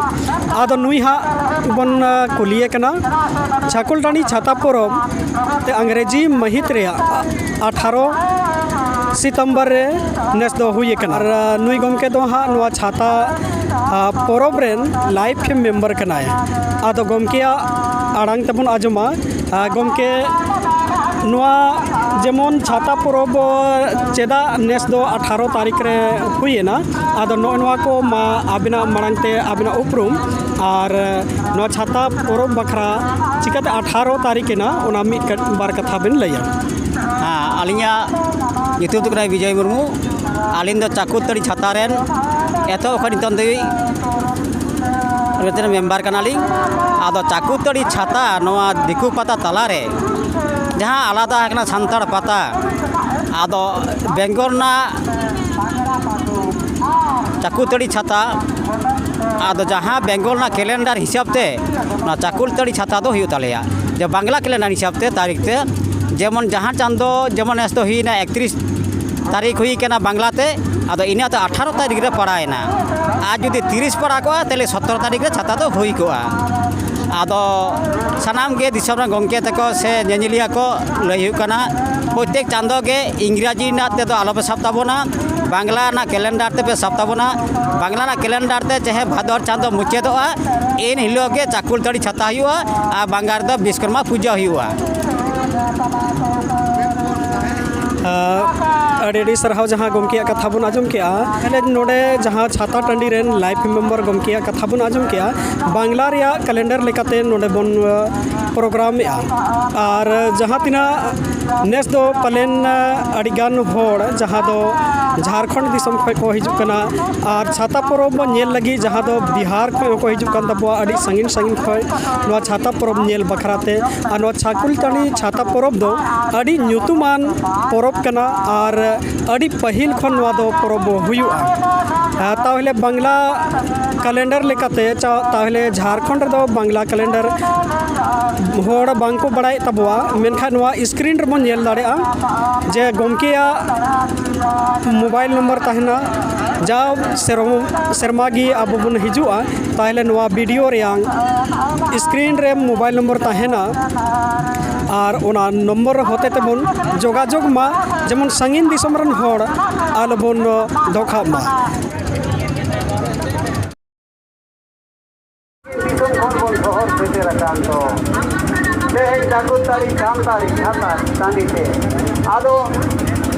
ᱟᱫᱚ ᱱᱩᱭ ᱦᱟᱸᱜ ᱵᱚᱱ ᱠᱩᱞᱤᱭᱮ ᱠᱟᱱᱟ ᱪᱷᱟᱠᱚᱞ ᱴᱟᱺᱰᱤ ᱪᱷᱟᱛᱟ ᱯᱚᱨᱚᱵᱽ ᱟᱝᱨᱮᱡᱤ ᱢᱟᱹᱦᱤᱛ ᱨᱮᱭᱟᱜ ᱟᱴᱷᱟᱨᱚ ᱥᱤᱛᱚᱢᱵᱚᱨ ᱨᱮ ᱱᱮᱥ ᱫᱚ ᱦᱩᱭ ᱟᱠᱟᱱᱟ᱾ ᱟᱨ ᱱᱩᱭ ᱜᱚᱢᱠᱮ ᱫᱚ ᱦᱟᱸᱜ ᱱᱚᱣᱟ ᱪᱷᱟᱛᱟ ᱯᱚᱨᱚᱵᱽ ᱨᱮᱱ ᱞᱟᱭᱤᱵᱷ ᱢᱮᱢᱵᱟᱨ ᱠᱟᱱᱟᱭ᱾ ᱟᱫᱚ ᱜᱚᱢᱠᱮᱭᱟᱜ ᱟᱲᱟᱝ ᱛᱮᱵᱚᱱ ᱟᱸᱡᱚᱢᱟ᱾ ᱜᱚᱢᱠᱮ, ᱱᱚᱣᱟ ᱡᱮᱢᱚᱱ ᱪᱷᱟᱛᱟ ᱯᱚᱨᱚᱵᱽ ᱪᱮᱫᱟᱜ ᱱᱮᱥ ᱫᱚ ᱟᱴᱷᱟᱨᱚ ᱛᱟᱹᱨᱤᱠᱷ ᱨᱮ ᱦᱩᱭᱮᱱᱟ, ᱟᱫᱚ ᱱᱚᱜᱼᱚ ᱱᱚᱣᱟ ᱠᱚ ᱢᱟ ᱟᱵᱤᱱᱟᱜ ᱢᱟᱲᱟᱝ ᱛᱮ ᱟᱵᱤᱱᱟᱜ ᱩᱯᱨᱩᱢ ᱟᱨ ᱱᱚᱣᱟ ᱪᱷᱟᱛᱟ ᱯᱚᱨᱚᱵᱽ ᱵᱟᱠᱷᱨᱟ ᱪᱤᱠᱟᱹᱛᱮ ᱟᱴᱷᱟᱨᱚ ᱛᱟᱹᱨᱤᱠᱷ ᱮᱱᱟ, ᱚᱱᱟ ᱢᱤᱫ ᱠᱟᱹᱴ-, ᱵᱟᱨ ᱠᱟᱛᱷᱟ ᱵᱤᱱ ᱞᱟᱹᱭᱟ᱾ ᱦᱮᱸ, ᱟᱹᱞᱤᱧᱟᱜ ᱧᱩᱛᱩᱢ ᱫᱚ ᱠᱟᱱᱟ ᱵᱤᱡᱚᱭ ᱢᱩᱨᱢᱩ᱾ ᱟᱹᱞᱤᱧ ᱫᱚ ᱪᱟᱠᱩᱨᱛᱟᱹᱲᱤ ᱪᱷᱟᱛᱟ ᱨᱮᱱ ᱮᱛᱚᱦᱚᱵ ᱠᱷᱚᱱ ᱱᱤᱛᱚᱝ ᱫᱷᱟᱹᱵᱤᱡ ᱢᱮᱢᱵᱟᱨ ᱠᱟᱱᱟᱞᱤᱧ᱾ ᱟᱫᱚ ᱪᱟᱠᱩᱨᱛᱟᱹᱲᱤ ᱪᱷᱟᱛᱟ ᱱᱚᱣᱟ ᱫᱤᱠᱩ ᱯᱟᱛᱟ ᱛᱟᱞᱟᱨᱮ ᱡᱟᱦᱟᱸ ᱟᱞᱟᱫᱟ ᱟᱠᱟᱱᱟ ᱥᱟᱱᱛᱟᱲ ᱯᱟᱛᱟ, ᱟᱫᱚ ᱵᱮᱝᱜᱚᱞ ᱨᱮᱱᱟᱜ ᱪᱟᱠᱩᱨᱛᱟᱹᱲᱤ ᱪᱷᱟᱛᱟ, ᱟᱫᱚ ᱡᱟᱦᱟᱸ ᱵᱮᱝᱜᱚᱞ ᱨᱮᱱᱟᱜ ᱠᱮᱞᱮᱱᱰᱟᱨ ᱦᱤᱥᱟᱹᱵ ᱛᱮ ᱱᱚᱣᱟ ᱪᱟᱠᱩᱨᱛᱟᱹᱲᱤ ᱪᱷᱟᱛᱟ ᱫᱚ ᱦᱩᱭᱩᱜ ᱛᱟᱞᱮᱭᱟ, ᱡᱮ ᱵᱟᱝᱞᱟ ᱠᱮᱞᱮᱱᱰᱟᱨ ᱦᱤᱥᱟᱹᱵ ᱛᱮ ᱛᱟᱹᱨᱤᱠᱷ ᱛᱮ, ᱡᱮᱢᱚᱱ ᱡᱟᱦᱟᱸ ᱪᱟᱸᱫᱚ, ᱡᱮᱢᱚᱱ ᱱᱮᱥ ᱫᱚ ᱦᱩᱭᱱᱟ ᱮᱠᱛᱨᱤᱥ ᱛᱟᱹᱨᱤᱠᱷ ᱦᱩᱭ ᱠᱟᱱᱟ ᱵᱟᱝᱞᱟ ᱛᱮ, ᱟᱫᱚ ᱤᱱᱟᱹ ᱫᱚ ᱟᱴᱷᱟᱨᱚ ᱛᱟᱹᱨᱤᱠᱷ ᱨᱮ ᱯᱟᱲᱟᱣᱮᱱᱟ᱾ ᱟᱨ ᱡᱩᱫᱤ ᱛᱤᱨᱤᱥ ᱯᱟᱲᱟᱣ ᱠᱚᱜᱼᱟ, ᱛᱟᱦᱚᱞᱮ ᱥᱚᱛᱨᱚ ᱛᱟᱹᱨᱤᱠᱷ ᱨᱮ ᱪᱷᱟᱛᱟ ᱫᱚ ᱦᱩᱭ ᱠᱚᱜᱼᱟ᱾ ᱟᱫᱚ ᱥᱟᱱᱟᱢ ᱜᱮ ᱫᱤᱥᱚᱢ ᱨᱮᱱ ᱜᱚᱢᱠᱮ ᱛᱟᱠᱚ ᱥᱮ ᱧᱮᱧᱮᱞᱤᱭᱟᱹ ᱠᱚ ᱞᱟᱹᱭ ᱦᱩᱭᱩᱜ ᱠᱟᱱᱟ, ᱯᱨᱚᱛᱮᱠ ᱪᱟᱸᱫᱚ ᱜᱮ ᱤᱝᱨᱟᱡᱤ ᱨᱮᱱᱟᱜ ᱛᱮᱫᱚ ᱟᱞᱚᱯᱮ ᱥᱟᱵ ᱛᱟᱵᱚᱱᱟ, ᱵᱟᱝᱞᱟ ᱨᱮᱱᱟᱜ ᱠᱮᱞᱮᱱᱰᱟᱨ ᱛᱮᱯᱮ ᱥᱟᱵ ᱛᱟᱵᱚᱱᱟ᱾ ᱵᱟᱝᱞᱟ ᱨᱮᱱᱟᱜ ᱠᱮᱞᱮᱱᱰᱟᱨ ᱛᱮ ᱪᱟᱦᱮ ᱵᱷᱟᱫᱚᱨ ᱪᱟᱸᱫᱚ ᱢᱩᱪᱟᱹᱫᱚᱜᱼᱟ, ᱮᱱ ᱦᱤᱞᱳᱜ ᱜᱮ ᱪᱟᱠᱩᱞᱛᱟᱹᱲᱤ ᱪᱷᱟᱛᱟ ᱦᱩᱭᱩᱜᱼᱟ ᱟᱨ ᱵᱟᱝᱞᱟ ᱨᱮᱫᱚ ᱵᱤᱥᱠᱚᱨᱢᱟ ᱯᱩᱡᱟᱹ ᱦᱩᱭᱩᱜᱼᱟ᱾ ᱟᱸ, ᱟᱹᱰᱤ ᱟᱹᱰᱤ ᱥᱟᱨᱦᱟᱣ ᱡᱟᱦᱟᱸ ᱜᱚᱢᱠᱮᱭᱟᱜ ᱠᱟᱛᱷᱟ ᱵᱚᱱ ᱟᱸᱡᱚᱢ ᱠᱮᱜᱼᱟ᱾ ᱟᱞᱮ ᱱᱚᱰᱮ ᱡᱟᱦᱟᱸ ᱪᱷᱟᱛᱟ ᱴᱟᱺᱰᱤ ᱨᱮᱱ live member ᱜᱚᱢᱠᱮᱭᱟᱜ ᱠᱟᱛᱷᱟ ᱵᱚᱱ ᱟᱸᱡᱚᱢ ᱠᱮᱜᱼᱟ, ᱵᱟᱝᱞᱟ ᱨᱮᱭᱟᱜ calendar ᱞᱮᱠᱟᱛᱮ ᱱᱚᱰᱮ ᱵᱚᱱ, ᱟᱸ, program ᱮᱜᱼᱟ᱾ ᱟᱨ ᱡᱟᱦᱟᱸ ᱛᱤᱱᱟᱹᱜ ᱱᱮᱥ ᱫᱚ ᱯᱟᱞᱮᱱ, ᱟᱸ, ᱟᱹᱰᱤᱜᱟᱱ ᱦᱚᱲ ᱡᱟᱦᱟᱸ ᱫᱚ ᱡᱷᱟᱲᱠᱷᱚᱸᱰ ᱫᱤᱥᱚᱢ ᱠᱷᱚᱱ ᱠᱚ ᱦᱤᱡᱩᱜ ᱠᱟᱱᱟ, ᱟᱨ ᱪᱷᱟᱛᱟ ᱯᱚᱨᱚᱵᱽ ᱵᱚᱱ ᱧᱮᱞ ᱞᱟᱹᱜᱤᱫ ᱡᱟᱦᱟᱸ ᱫᱚ ᱵᱤᱦᱟᱨ ᱠᱷᱚᱱ ᱦᱚᱸᱠᱚ ᱦᱤᱡᱩᱜ ᱠᱟᱱ ᱛᱟᱵᱚᱣᱟ, ᱟᱹᱰᱤ ᱥᱟᱺᱜᱤᱧ ᱥᱟᱺᱜᱤᱧ ᱠᱷᱚᱱ ᱱᱚᱣᱟ ᱪᱷᱟᱛᱟ ᱯᱚᱨᱚᱵᱽ ᱧᱮᱞ ᱵᱟᱠᱷᱨᱟ ᱛᱮ᱾ ᱟᱨ ᱱᱚᱣᱟ ᱪᱷᱟᱠᱩᱞ ᱴᱟᱺᱰᱤ ᱪᱷᱟᱛᱟ ᱯᱚᱨᱚᱵᱽ ᱫᱚ ᱟᱹᱰᱤ ᱧᱩᱛᱩᱢᱟᱱ ᱯᱚᱨᱚᱵᱽ ᱠᱟᱱᱟ ᱟᱨ ᱟᱹᱰᱤ ᱯᱟᱹᱦᱤᱞ ᱠᱷᱚᱱ ᱱᱚᱣᱟ ᱫᱚ ᱯᱚᱨᱚᱵᱽ ᱦᱩᱭᱩᱜᱼᱟ᱾ ᱟᱨ ᱛᱟᱦᱚᱞᱮ ᱵᱟᱝᱞᱟ calendar ᱞᱮᱠᱟᱛᱮ ᱪᱟ-, ᱛᱟᱦᱚᱞᱮ ᱡᱷᱟᱲᱠᱷᱚᱸᱰ ᱨᱮᱫᱚ ᱵᱟᱝᱞᱟ calendar ᱦᱚᱲ ᱵᱟᱝ ᱠᱚ ᱵᱟᱲᱟᱭᱮᱫ ᱛᱟᱵᱚᱣᱟ, ᱢᱮᱱᱠᱷᱟᱱ ᱱᱚᱣᱟ screen ᱨᱮᱵᱚᱱ ᱧᱮᱞ ᱫᱟᱲᱮᱭᱟᱜᱼᱟ ᱡᱮ ᱜᱚᱢᱠᱮᱭᱟᱜ mobile number ᱛᱟᱦᱮᱱᱟ᱾ ᱡᱟᱣ ᱥᱮᱨᱢ-, ᱥᱮᱨᱢᱟ ᱜᱮ ᱟᱵᱚ ᱵᱚᱱ ᱦᱤᱡᱩᱜᱼᱟ, ᱛᱟᱦᱚᱞᱮ ᱱᱚᱣᱟ video ᱨᱮᱭᱟᱝ screen ᱨᱮ mobile number ᱛᱟᱦᱮᱱᱟ ᱟᱨ ᱚᱱᱟ number ᱦᱚᱛᱮ ᱛᱮᱵᱚᱱ ᱡᱳᱜᱟᱡᱳᱜᱽ ᱢᱟ, ᱡᱮᱢᱚᱱ ᱥᱟᱺᱜᱤᱧ ᱫᱤᱥᱚᱢ ᱨᱮᱱ ᱦᱚᱲ ᱟᱞᱚᱵᱚᱱ ᱫᱷᱳᱠᱟᱜ ᱢᱟ᱾ ᱫᱤᱥᱚᱢ ᱠᱷᱚᱱ ᱵᱚᱱ ᱥᱚᱦᱚᱨ ᱥᱮᱴᱮᱨ ᱟᱠᱟᱱ ᱫᱚ ᱛᱮᱦᱮᱧ ᱪᱟᱠᱚᱞᱛᱟᱹᱲᱤ ᱥᱟᱱᱛᱟᱲᱤ ᱪᱷᱟᱛᱟ ᱴᱟᱺᱰᱤ ᱛᱮ᱾ ᱟᱫᱚ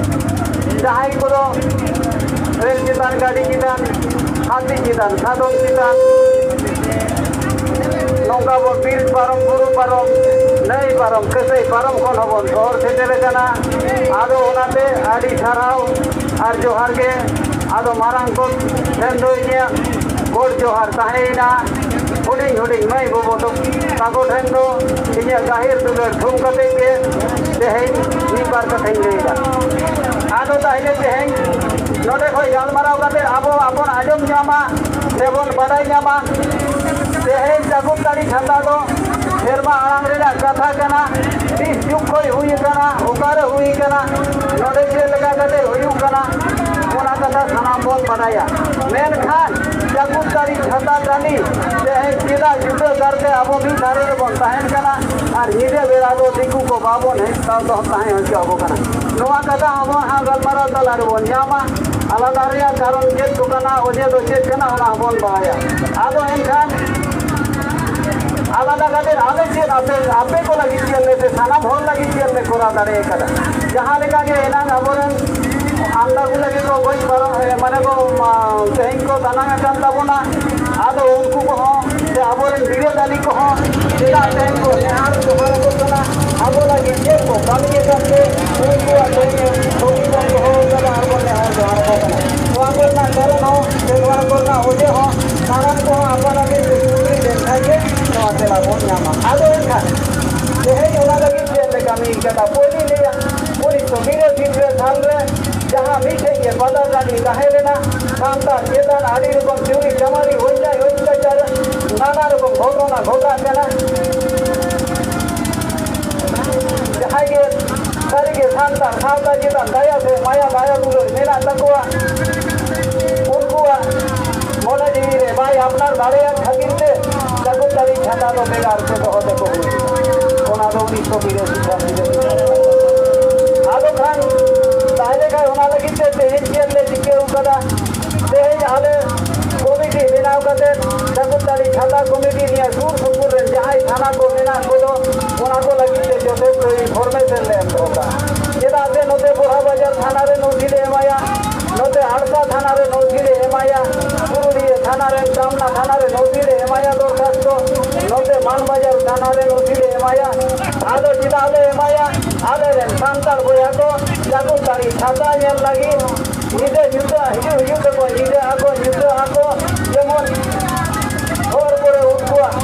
ᱡᱟᱦᱟᱸᱭ ᱠᱚᱫᱚ ᱨᱮᱞ ᱪᱮᱛᱟᱱ, ᱜᱟᱹᱰᱤ ᱪᱮᱛᱟᱱ, ᱦᱟᱹᱛᱤ ᱪᱮᱛᱟᱱ, ᱥᱟᱫᱚᱢ ᱪᱮᱛᱟᱱ, ᱱᱚᱝᱠᱟ ᱵᱚᱱ ᱵᱤᱨ ᱯᱟᱨᱚᱢ, ᱵᱩᱨᱩ ᱯᱟᱨᱚᱢ, ᱱᱟᱹᱭ ᱯᱟᱨᱚᱢ, ᱠᱟᱹᱥᱟᱹᱭ ᱯᱟᱨᱚᱢ ᱠᱷᱚᱱ ᱦᱚᱸᱵᱚᱱ ᱥᱚᱦᱚᱨ ᱥᱮᱴᱮᱨ ᱟᱠᱟᱱᱟ᱾ ᱟᱫᱚ ᱚᱱᱟᱛᱮ ᱟᱹᱰᱤ ᱥᱟᱨᱦᱟᱣ ᱟᱨ ᱡᱚᱦᱟᱨ ᱜᱮ᱾ ᱟᱫᱚ ᱢᱟᱨᱟᱝ ᱠᱚ ᱴᱷᱮᱱ ᱫᱚ ᱤᱧᱟᱹᱜ ᱜᱚᱰ ᱡᱚᱦᱟᱨ ᱛᱟᱦᱮᱸᱭᱮᱱᱟ᱾ ᱦᱩᱰᱤᱧ ᱦᱩᱰᱤᱧ ᱢᱟᱹᱭ ᱵᱟᱹᱵᱩ ᱛᱟᱠᱚ ᱴᱷᱮᱱ ᱫᱚ ᱤᱧᱟᱹᱜ ᱜᱟᱹᱦᱤᱨ ᱫᱩᱞᱟᱹᱲ ᱛᱷᱩᱢ ᱠᱟᱛᱮ ᱜᱮ ᱛᱮᱦᱮᱧ ᱢᱤᱫ ᱵᱟᱨ ᱠᱟᱛᱷᱟᱧ ᱞᱟᱹᱭᱫᱟ᱾ ᱟᱫᱚ ᱛᱟᱦᱞᱮ ᱛᱮᱦᱮᱧ ᱱᱚᱰᱮ ᱠᱷᱚᱱ ᱜᱟᱞᱢᱟᱨᱟᱣ ᱠᱟᱛᱮ ᱟᱵᱚ ᱟᱵᱚᱱ ᱟᱸᱡᱚᱢ ᱧᱟᱢᱟ ᱥᱮᱵᱚᱱ ᱵᱟᱰᱟᱭ ᱧᱟᱢᱟ᱾ ᱛᱮᱦᱮᱧ ᱪᱟᱠᱚᱞᱛᱟᱹᱲᱤ ᱪᱷᱟᱛᱟ ᱫᱚ ᱥᱮᱨᱢᱟ ᱟᱲᱟᱝ ᱨᱮᱱᱟᱜ ᱠᱟᱛᱷᱟ ᱠᱟᱱᱟ᱾ ᱛᱤᱥ ᱡᱩᱜᱽ ᱠᱷᱚᱱ ᱦᱩᱭ ᱟᱠᱟᱱᱟ, ᱚᱠᱟᱨᱮ ᱦᱩᱭ ᱟᱠᱟᱱᱟ, ᱱᱚᱰᱮ ᱪᱮᱫ ᱞᱮᱠᱟ ᱠᱟᱛᱮ ᱦᱩᱭᱩᱜ ᱵᱚᱱ ᱵᱟᱰᱟᱭᱟ᱾ ᱢᱮᱱᱠᱷᱟᱱ ᱪᱟᱠᱚᱞᱛᱟᱹᱲᱤ ᱪᱷᱟᱛᱟ ᱴᱟᱺᱰᱤ ᱛᱮᱦᱮᱧ ᱪᱮᱫᱟᱜ ᱡᱩᱫᱟᱹ ᱠᱟᱨᱛᱮ ᱟᱵᱚ ᱢᱤᱫ ᱫᱷᱟᱨᱮ ᱨᱮᱵᱚᱱ ᱛᱟᱦᱮᱱ ᱠᱟᱱᱟ ᱟᱨ ᱧᱤᱫᱟᱹ ᱵᱮᱲᱟ ᱫᱚ ᱫᱤᱠᱩ ᱠᱚ ᱵᱟᱵᱚᱱ ᱦᱮᱡ ᱛᱟᱦᱮᱸ ᱦᱚᱪᱚ ᱟᱵᱚ ᱠᱟᱱᱟ? ᱱᱚᱣᱟ ᱠᱟᱛᱷᱟ ᱟᱵᱚ ᱦᱟᱸᱜ ᱜᱟᱞᱢᱟᱨᱟᱣ ᱛᱟᱞᱟ ᱨᱮᱵᱚᱱ ᱧᱟᱢᱟ᱾ ᱟᱞᱟᱫᱟ ᱨᱮᱭᱟᱜ ᱠᱟᱨᱚᱱ ᱪᱮᱫ ᱠᱚ ᱠᱟᱱᱟ, ᱚᱡᱮ ᱫᱚ ᱪᱮᱫ ᱠᱟᱱᱟ, ᱚᱱᱟ ᱦᱚᱸᱵᱚᱱ ᱵᱟᱲᱟᱭᱟ᱾ ᱟᱫᱚ ᱮᱱᱠᱷᱟᱱ ᱟᱞᱟᱫᱟ ᱠᱟᱛᱮ ᱟᱞᱮ ᱪᱮᱫ ᱟᱯᱮ, ᱟᱯᱮ ᱠᱚ ᱞᱟᱹᱜᱤᱫ ᱪᱮᱫ ᱞᱮ, ᱥᱮ ᱥᱟᱱᱟᱢ ᱦᱚᱲ ᱞᱟᱹᱜᱤᱫ ᱪᱮᱫ ᱞᱮ ᱠᱚᱨᱟᱣ ᱫᱟᱲᱮ ᱟᱠᱟᱫᱟ? ᱡᱟᱦᱟᱸ ᱞᱮᱠᱟ ᱜᱮ ᱮᱱᱟᱝ ᱟᱵᱚᱨᱮᱱ ᱟᱢᱫᱟ ᱠᱚ ᱞᱟᱹᱜᱤᱫ ᱠᱚ ᱜᱚᱡ ᱯᱟᱨᱚᱢ, ᱮ, ᱢᱟᱱᱮ ᱠᱚ, ᱢᱟ, ᱛᱮᱦᱮᱧ ᱠᱚ ᱫᱟᱱᱟᱝ ᱟᱠᱟᱱ ᱛᱟᱵᱚᱱᱟ᱾ ᱟᱫᱚ ᱩᱱᱠᱩ ᱠᱚᱦᱚᱸ ᱥᱮ ᱟᱵᱚᱨᱮᱱ ᱵᱤᱨᱳᱫᱷᱟᱹᱞᱤ ᱠᱚᱦᱚᱸ ᱪᱮᱫᱟᱜ ᱛᱮᱦᱮᱧ ᱠᱚ ᱱᱮᱦᱟᱨ ᱡᱚᱦᱟᱨ ᱟᱠᱚ ᱠᱟᱱᱟ? ᱟᱵᱚ ᱞᱟᱹᱜᱤᱫ ᱪᱮᱫ ᱠᱚ ᱠᱟᱹᱢᱤ ᱟᱠᱟᱫ ᱛᱮ ᱩᱱᱠᱩᱣᱟᱜ ᱛᱮᱦᱮᱧ ᱥᱚᱠᱛᱤ ᱵᱚᱱ ᱫᱚᱦᱚ ᱟᱠᱟᱫᱟ ᱟᱨ ᱵᱚᱱ ᱱᱮᱦᱚᱨ ᱡᱚᱦᱟᱨ ᱟᱠᱚ ᱠᱟᱱᱟ? ᱱᱚᱣᱟ ᱠᱚᱨᱮᱱᱟᱜ ᱠᱟᱨᱚᱱ ᱦᱚᱸ ᱥᱮ ᱱᱚᱣᱟ ᱠᱚᱨᱮᱱᱟᱜ ᱚᱡᱮ ᱦᱚᱸ ᱥᱟᱱᱟᱢ ᱠᱚᱦᱚᱸ ᱟᱯᱟᱱ ᱟᱹᱯᱤᱱ ᱛᱮ ᱠᱩᱠᱞᱤ ᱞᱮᱱᱠᱷᱟᱱ ᱜᱮ ᱱᱚᱣᱟ ᱛᱮᱞᱟ ᱵᱚᱱ ᱧᱟᱢᱟ᱾ ᱟᱫᱚ ᱮᱱᱠᱷᱟᱱ ᱛᱮᱦᱮᱧ ᱚᱱᱟ ᱞᱟᱹᱜᱤᱫ ᱪᱮᱫ ᱞᱮ ᱠᱟᱹᱢᱤ ᱠᱟᱫᱟ? ᱯᱳᱭᱞᱳᱧ ᱞᱟᱹᱭᱟ, ᱩᱱᱤᱥᱥᱚ ᱵᱤᱨᱟᱥᱤ ᱥᱟᱞ ᱨᱮ ᱡᱟᱦᱟᱸ ᱢᱤᱫᱴᱷᱮᱡ ᱜᱮ ᱯᱟᱛᱟ ᱴᱟᱺᱰᱤ ᱛᱟᱦᱮᱸ ᱞᱮᱱᱟ, ᱥᱟᱱᱛᱟᱲ ᱪᱮᱛᱟᱱ ᱟᱹᱰᱤ ᱨᱚᱠᱚᱢ ᱪᱩᱨᱤ ᱪᱟᱢᱟᱨᱤ, ᱚᱱᱭᱟᱭ ᱚᱛᱛᱟᱪᱟᱨ, ᱱᱟᱱᱟ ᱨᱚᱠᱚᱢ ᱜᱷᱚᱴᱚᱱᱟ ᱜᱷᱚᱴᱟᱜ ᱠᱟᱱᱟ᱾ ᱡᱟᱦᱟᱸᱭ ᱜᱮ ᱥᱟᱹᱨᱤᱜᱮ ᱥᱟᱱᱛᱟᱲ ᱥᱟᱶᱛᱟ ᱪᱮᱛᱟᱱ ᱫᱟᱭᱟ ᱥᱮ ᱢᱟᱭᱟ, ᱫᱟᱭᱟ ᱫᱩᱞᱟᱹᱲ ᱢᱮᱱᱟᱜ ᱛᱟᱠᱚᱣᱟ, ᱩᱱᱠᱩᱣᱟᱜ ᱢᱚᱱᱮ ᱡᱤᱣᱤ ᱨᱮ ᱵᱟᱭ ᱟᱯᱱᱟᱨ ᱫᱟᱲᱮᱭᱟᱜ ᱠᱷᱟᱹᱛᱤᱨ ᱛᱮ ᱪᱟᱠᱚᱞᱛᱟᱹᱲᱤ ᱪᱷᱟᱛᱟ ᱫᱚ ᱵᱷᱮᱜᱟᱨ ᱛᱮ ᱫᱚᱦᱚ ᱛᱮᱠᱚ ᱦᱩᱭᱩᱜᱼᱟ᱾ ᱚᱱᱟ ᱫᱚ ᱩᱱᱤᱥᱥᱚ ᱵᱤᱨᱟᱥᱤ ᱥᱟᱞ ᱨᱮ᱾ ᱟᱫᱚ ᱠᱷᱟᱱ ᱛᱟᱦᱞᱮ ᱠᱷᱟᱱ ᱚᱱᱟ ᱞᱟᱹᱜᱤᱫ ᱛᱮ ᱛᱮᱦᱮᱧ ᱪᱮᱫ ᱞᱮ ᱪᱤᱠᱟᱹᱣ ᱠᱟᱫᱟ? ᱛᱮᱦᱮᱧ ᱟᱞᱮ ᱠᱚᱢᱤᱴᱤ ᱵᱮᱱᱟᱣ ᱠᱟᱛᱮ ᱪᱟᱠᱚᱞᱛᱟᱹᱲᱤ ᱪᱷᱟᱛᱟ ᱠᱚᱢᱤᱴᱤ ᱱᱤᱭᱟᱹ ᱥᱩᱨ ᱥᱩᱯᱩᱨ ᱨᱮ ᱡᱟᱦᱟᱸᱭ ᱛᱷᱟᱱᱟ ᱠᱚ ᱢᱮᱱᱟᱜ ᱠᱚᱫᱚ ᱚᱱᱟ ᱠᱚ ᱞᱟᱹᱜᱤᱫ ᱛᱮ ᱡᱚᱛᱷᱮᱥᱴᱚ ᱤᱱᱯᱷᱚᱨᱢᱮᱥᱚᱱ ᱞᱮ ᱮᱢ ᱫᱚᱦᱚ ᱠᱟᱜᱼᱟ᱾ ᱪᱮᱫᱟᱜ ᱥᱮ ᱱᱚᱛᱮ ᱵᱚᱲᱦᱟ ᱵᱟᱡᱟᱨ ᱛᱷᱟᱱᱟ ᱨᱮ ᱱᱳᱴᱤᱥ ᱞᱮ ᱮᱢᱟᱭᱟ, ᱱᱚᱛᱮ ᱦᱟᱲᱥᱟ ᱛᱷᱟᱱᱟ ᱨᱮ ᱱᱳᱴᱤᱥ ᱞᱮ ᱮᱢᱟᱭᱟ, ᱯᱩᱨᱩᱞᱤᱭᱟᱹ ᱛᱷᱟᱱᱟ ᱨᱮ, ᱥᱟᱢᱱᱟ ᱛᱷᱟᱱᱟ ᱨᱮ ᱱᱳᱴᱤᱥ ᱞᱮ ᱮᱢᱟᱭᱟ ᱫᱚᱨᱠᱷᱟᱥᱛᱚ, ᱱᱚᱛᱮ ᱢᱟᱱ ᱵᱟᱡᱟᱨ ᱛᱷᱟᱱᱟ ᱨᱮ ᱱᱳᱴᱤᱥ ᱞᱮ ᱮᱢᱟᱭᱟ᱾ ᱟᱫᱚ ᱪᱮᱫᱟᱜ ᱞᱮ ᱮᱢᱟᱭᱟ? ᱟᱞᱮᱨᱮᱱ ᱥᱟᱱᱛᱟᱲ ᱵᱚᱭᱦᱟ ᱠᱚ ᱪᱟᱠᱚᱞᱛᱟᱹᱲᱤ ᱪᱷᱟᱛᱟ ᱧᱮᱞ ᱞᱟᱹᱜᱤᱫ ᱧᱤᱫᱟᱹ ᱧᱩᱛᱟᱹ ᱦᱤᱡᱩᱜ ᱦᱤᱡᱩᱜ ᱛᱮᱠᱚ ᱧᱤᱫᱟᱹ ᱟᱠᱚ, ᱧᱩᱛᱟᱹ ᱟᱠᱚ, ᱡᱮᱢᱚᱱ ᱦᱚᱨ ᱠᱚᱨᱮ ᱩᱱᱠᱩᱣᱟᱜ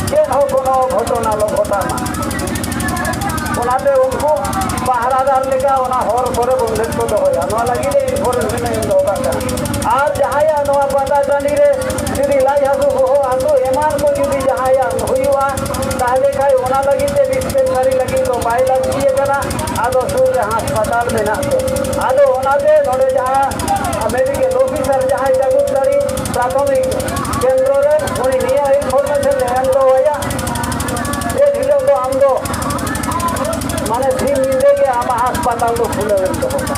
ᱪᱮᱫ ᱦᱚᱸ ᱠᱳᱱᱳ ᱜᱷᱚᱴᱚᱱᱟ ᱟᱞᱚ ᱜᱷᱚᱴᱟᱜ ᱢᱟ᱾ ᱚᱱᱟᱛᱮ ᱩᱱᱠᱩ ᱯᱟᱦᱨᱟᱫᱟᱨ ᱞᱮᱠᱟ ᱚᱱᱟ ᱦᱚᱨ ᱠᱚᱨᱮ ᱵᱚᱱᱫᱮᱡ ᱠᱚ ᱫᱚᱦᱚᱭᱟ᱾ ᱱᱚᱣᱟ ᱞᱟᱹᱜᱤᱫ ᱤᱱᱯᱷᱚᱨᱢᱮᱥᱚᱱ ᱤᱧ ᱫᱚᱦᱚ ᱠᱟᱜ ᱠᱟᱱᱟ᱾ ᱟᱨ ᱡᱟᱦᱟᱸᱭᱟᱜ ᱱᱚᱣᱟ ᱯᱟᱛᱟ ᱴᱟᱺᱰᱤ ᱨᱮ ᱡᱩᱫᱤ ᱞᱟᱡ ᱦᱟᱹᱥᱩ, ᱵᱚᱦᱚᱜ ᱦᱟᱹᱥᱩ ᱮᱢᱟᱱ ᱠᱚ ᱡᱩᱫᱤ ᱡᱟᱦᱟᱸᱭᱟᱜ ᱦᱩᱭᱩᱜᱼᱟ, ᱛᱟᱦᱞᱮ ᱠᱷᱟᱡ ᱚᱱᱟ ᱞᱟᱹᱜᱤᱫ ᱛᱮ ᱰᱤᱥᱯᱮᱱᱥᱟᱨᱤ ᱞᱟᱹᱜᱤᱫ ᱫᱚ ᱵᱟᱭ ᱞᱟᱹᱠᱛᱤ ᱟᱠᱟᱱᱟ᱾ ᱟᱫᱚ ᱥᱩᱨ ᱨᱮ ᱦᱟᱥᱯᱟᱛᱟᱞ ᱢᱮᱱᱟᱜ ᱛᱮ, ᱟᱫᱚ ᱚᱱᱟᱛᱮ ᱱᱚᱰᱮ ᱡᱟᱦᱟᱸ ᱢᱮᱰᱤᱠᱮᱞ ᱚᱯᱷᱤᱥᱟᱨ ᱡᱟᱦᱟᱸᱭ ᱡᱟᱹᱜᱩᱫᱟᱲᱤ ᱯᱨᱟᱛᱷᱚᱢᱤᱠ ᱠᱮᱱᱫᱨᱚ ᱨᱮ, ᱩᱱᱤ ᱱᱤᱭᱟᱹ ᱤᱱᱯᱷᱚᱨᱢᱮᱥᱚᱱ ᱞᱮ ᱮᱢ ᱫᱚᱦᱚ ᱟᱭᱟ᱾ ᱡᱮ ᱦᱤᱞᱳᱜ ᱫᱚ ᱟᱢ ᱫᱚ ᱢᱟᱱᱮ ᱥᱤᱧ ᱧᱤᱫᱟᱹ ᱜᱮ ᱟᱢᱟᱜ ᱦᱟᱥᱯᱟᱛᱟᱞ ᱫᱚ ᱠᱷᱩᱞᱟᱹᱣ ᱮᱢ ᱫᱚᱦᱚ ᱠᱟᱜᱼᱟ᱾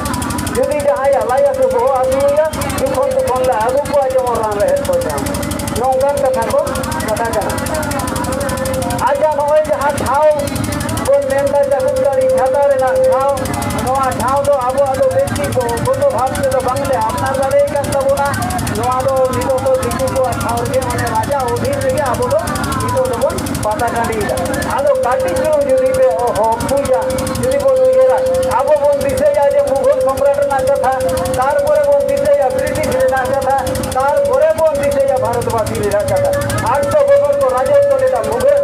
ᱡᱩᱫᱤ ᱡᱟᱦᱟᱸᱭᱟᱜ ᱞᱟᱡ ᱦᱟᱹᱥᱩ, ᱵᱚᱦᱚᱜ ᱦᱟᱹᱥᱩᱭᱮᱭᱟ, ᱡᱚᱠᱷᱚᱱ ᱛᱚᱠᱷᱚᱱ ᱞᱮ ᱟᱹᱜᱩ ᱠᱚᱣᱟ, ᱡᱮᱢᱚᱱ ᱨᱟᱱ ᱨᱮᱦᱮᱫ ᱠᱚ ᱧᱟᱢ᱾ ᱱᱚᱝᱠᱟᱱ ᱠᱟᱛᱷᱟ ᱠᱚ ᱠᱟᱛᱷᱟ ᱠᱟᱱᱟ᱾ ᱟᱪᱪᱷᱟ, ᱱᱚᱜᱼᱚᱭ ᱡᱟᱦᱟᱸ ᱴᱷᱟᱶ ᱵᱚᱱ ᱢᱮᱱᱫᱟ ᱪᱟᱠᱚᱞᱛᱟᱹᱲᱤ ᱪᱷᱟᱛᱟ ᱨᱮᱱᱟᱜ ᱴᱷᱟᱶ, ᱱᱚᱣᱟ ᱴᱷᱟᱣ ᱫᱚ ᱟᱵᱚᱣᱟᱜ ᱫᱚ ᱵᱮᱠᱛᱤᱜᱚᱛᱚ ᱵᱷᱟᱵᱽ ᱛᱮᱫᱚ ᱵᱟᱝᱞᱮ ᱟᱯᱱᱟᱨ ᱫᱟᱲᱮ ᱟᱠᱟᱫ ᱛᱟᱵᱚᱱᱟ᱾ ᱱᱚᱣᱟ ᱫᱚ ᱱᱤᱛᱚᱜ ᱫᱚ ᱫᱤᱠᱩ ᱠᱚᱣᱟᱜ ᱴᱷᱟᱶ ᱨᱮᱜᱮ, ᱢᱟᱱᱮ ᱨᱟᱡᱟ ᱚᱫᱷᱤᱱ ᱨᱮᱜᱮ ᱟᱵᱚ ᱫᱚ ᱱᱤᱛᱚᱜ ᱫᱚᱵᱚᱱ ᱯᱟᱛᱟ ᱴᱟᱺᱰᱤᱭᱮᱫᱟ᱾ ᱟᱫᱚ ᱠᱟᱹᱴᱤᱡ ᱪᱩᱞᱩᱝ ᱡᱩᱫᱤ ᱯᱮ ᱚᱦᱚ ᱵᱩᱡᱟ, ᱡᱩᱫᱤ ᱵᱚᱱ ᱩᱭᱦᱟᱹᱨᱟ, ᱟᱵᱚ ᱵᱚᱱ ᱫᱤᱥᱟᱹᱭᱟ ᱡᱮ ᱢᱩᱜᱷᱚᱞ ᱥᱚᱢᱨᱟᱴ ᱨᱮᱱᱟᱜ ᱠᱟᱛᱷᱟ, ᱛᱟᱨᱯᱚᱨᱮ ᱵᱚᱱ ᱫᱤᱥᱟᱹᱭᱟ ᱵᱨᱤᱴᱤᱥ ᱨᱮᱱᱟᱜ ᱠᱟᱛᱷᱟ, ᱛᱟᱨᱯᱚᱨᱮ ᱵᱚᱱ ᱫᱤᱥᱟᱹᱭᱟ ᱵᱷᱟᱨᱚᱛᱵᱟᱥᱤ ᱨᱮᱱᱟᱜ ᱠᱟᱛᱷᱟ᱾ ᱟᱴᱥᱚ ᱵᱚᱪᱷᱚᱨ ᱠᱚ ᱨᱟᱡᱚᱛᱵᱚ ᱞᱮᱫᱟ ᱢᱩᱜᱷᱚᱞ,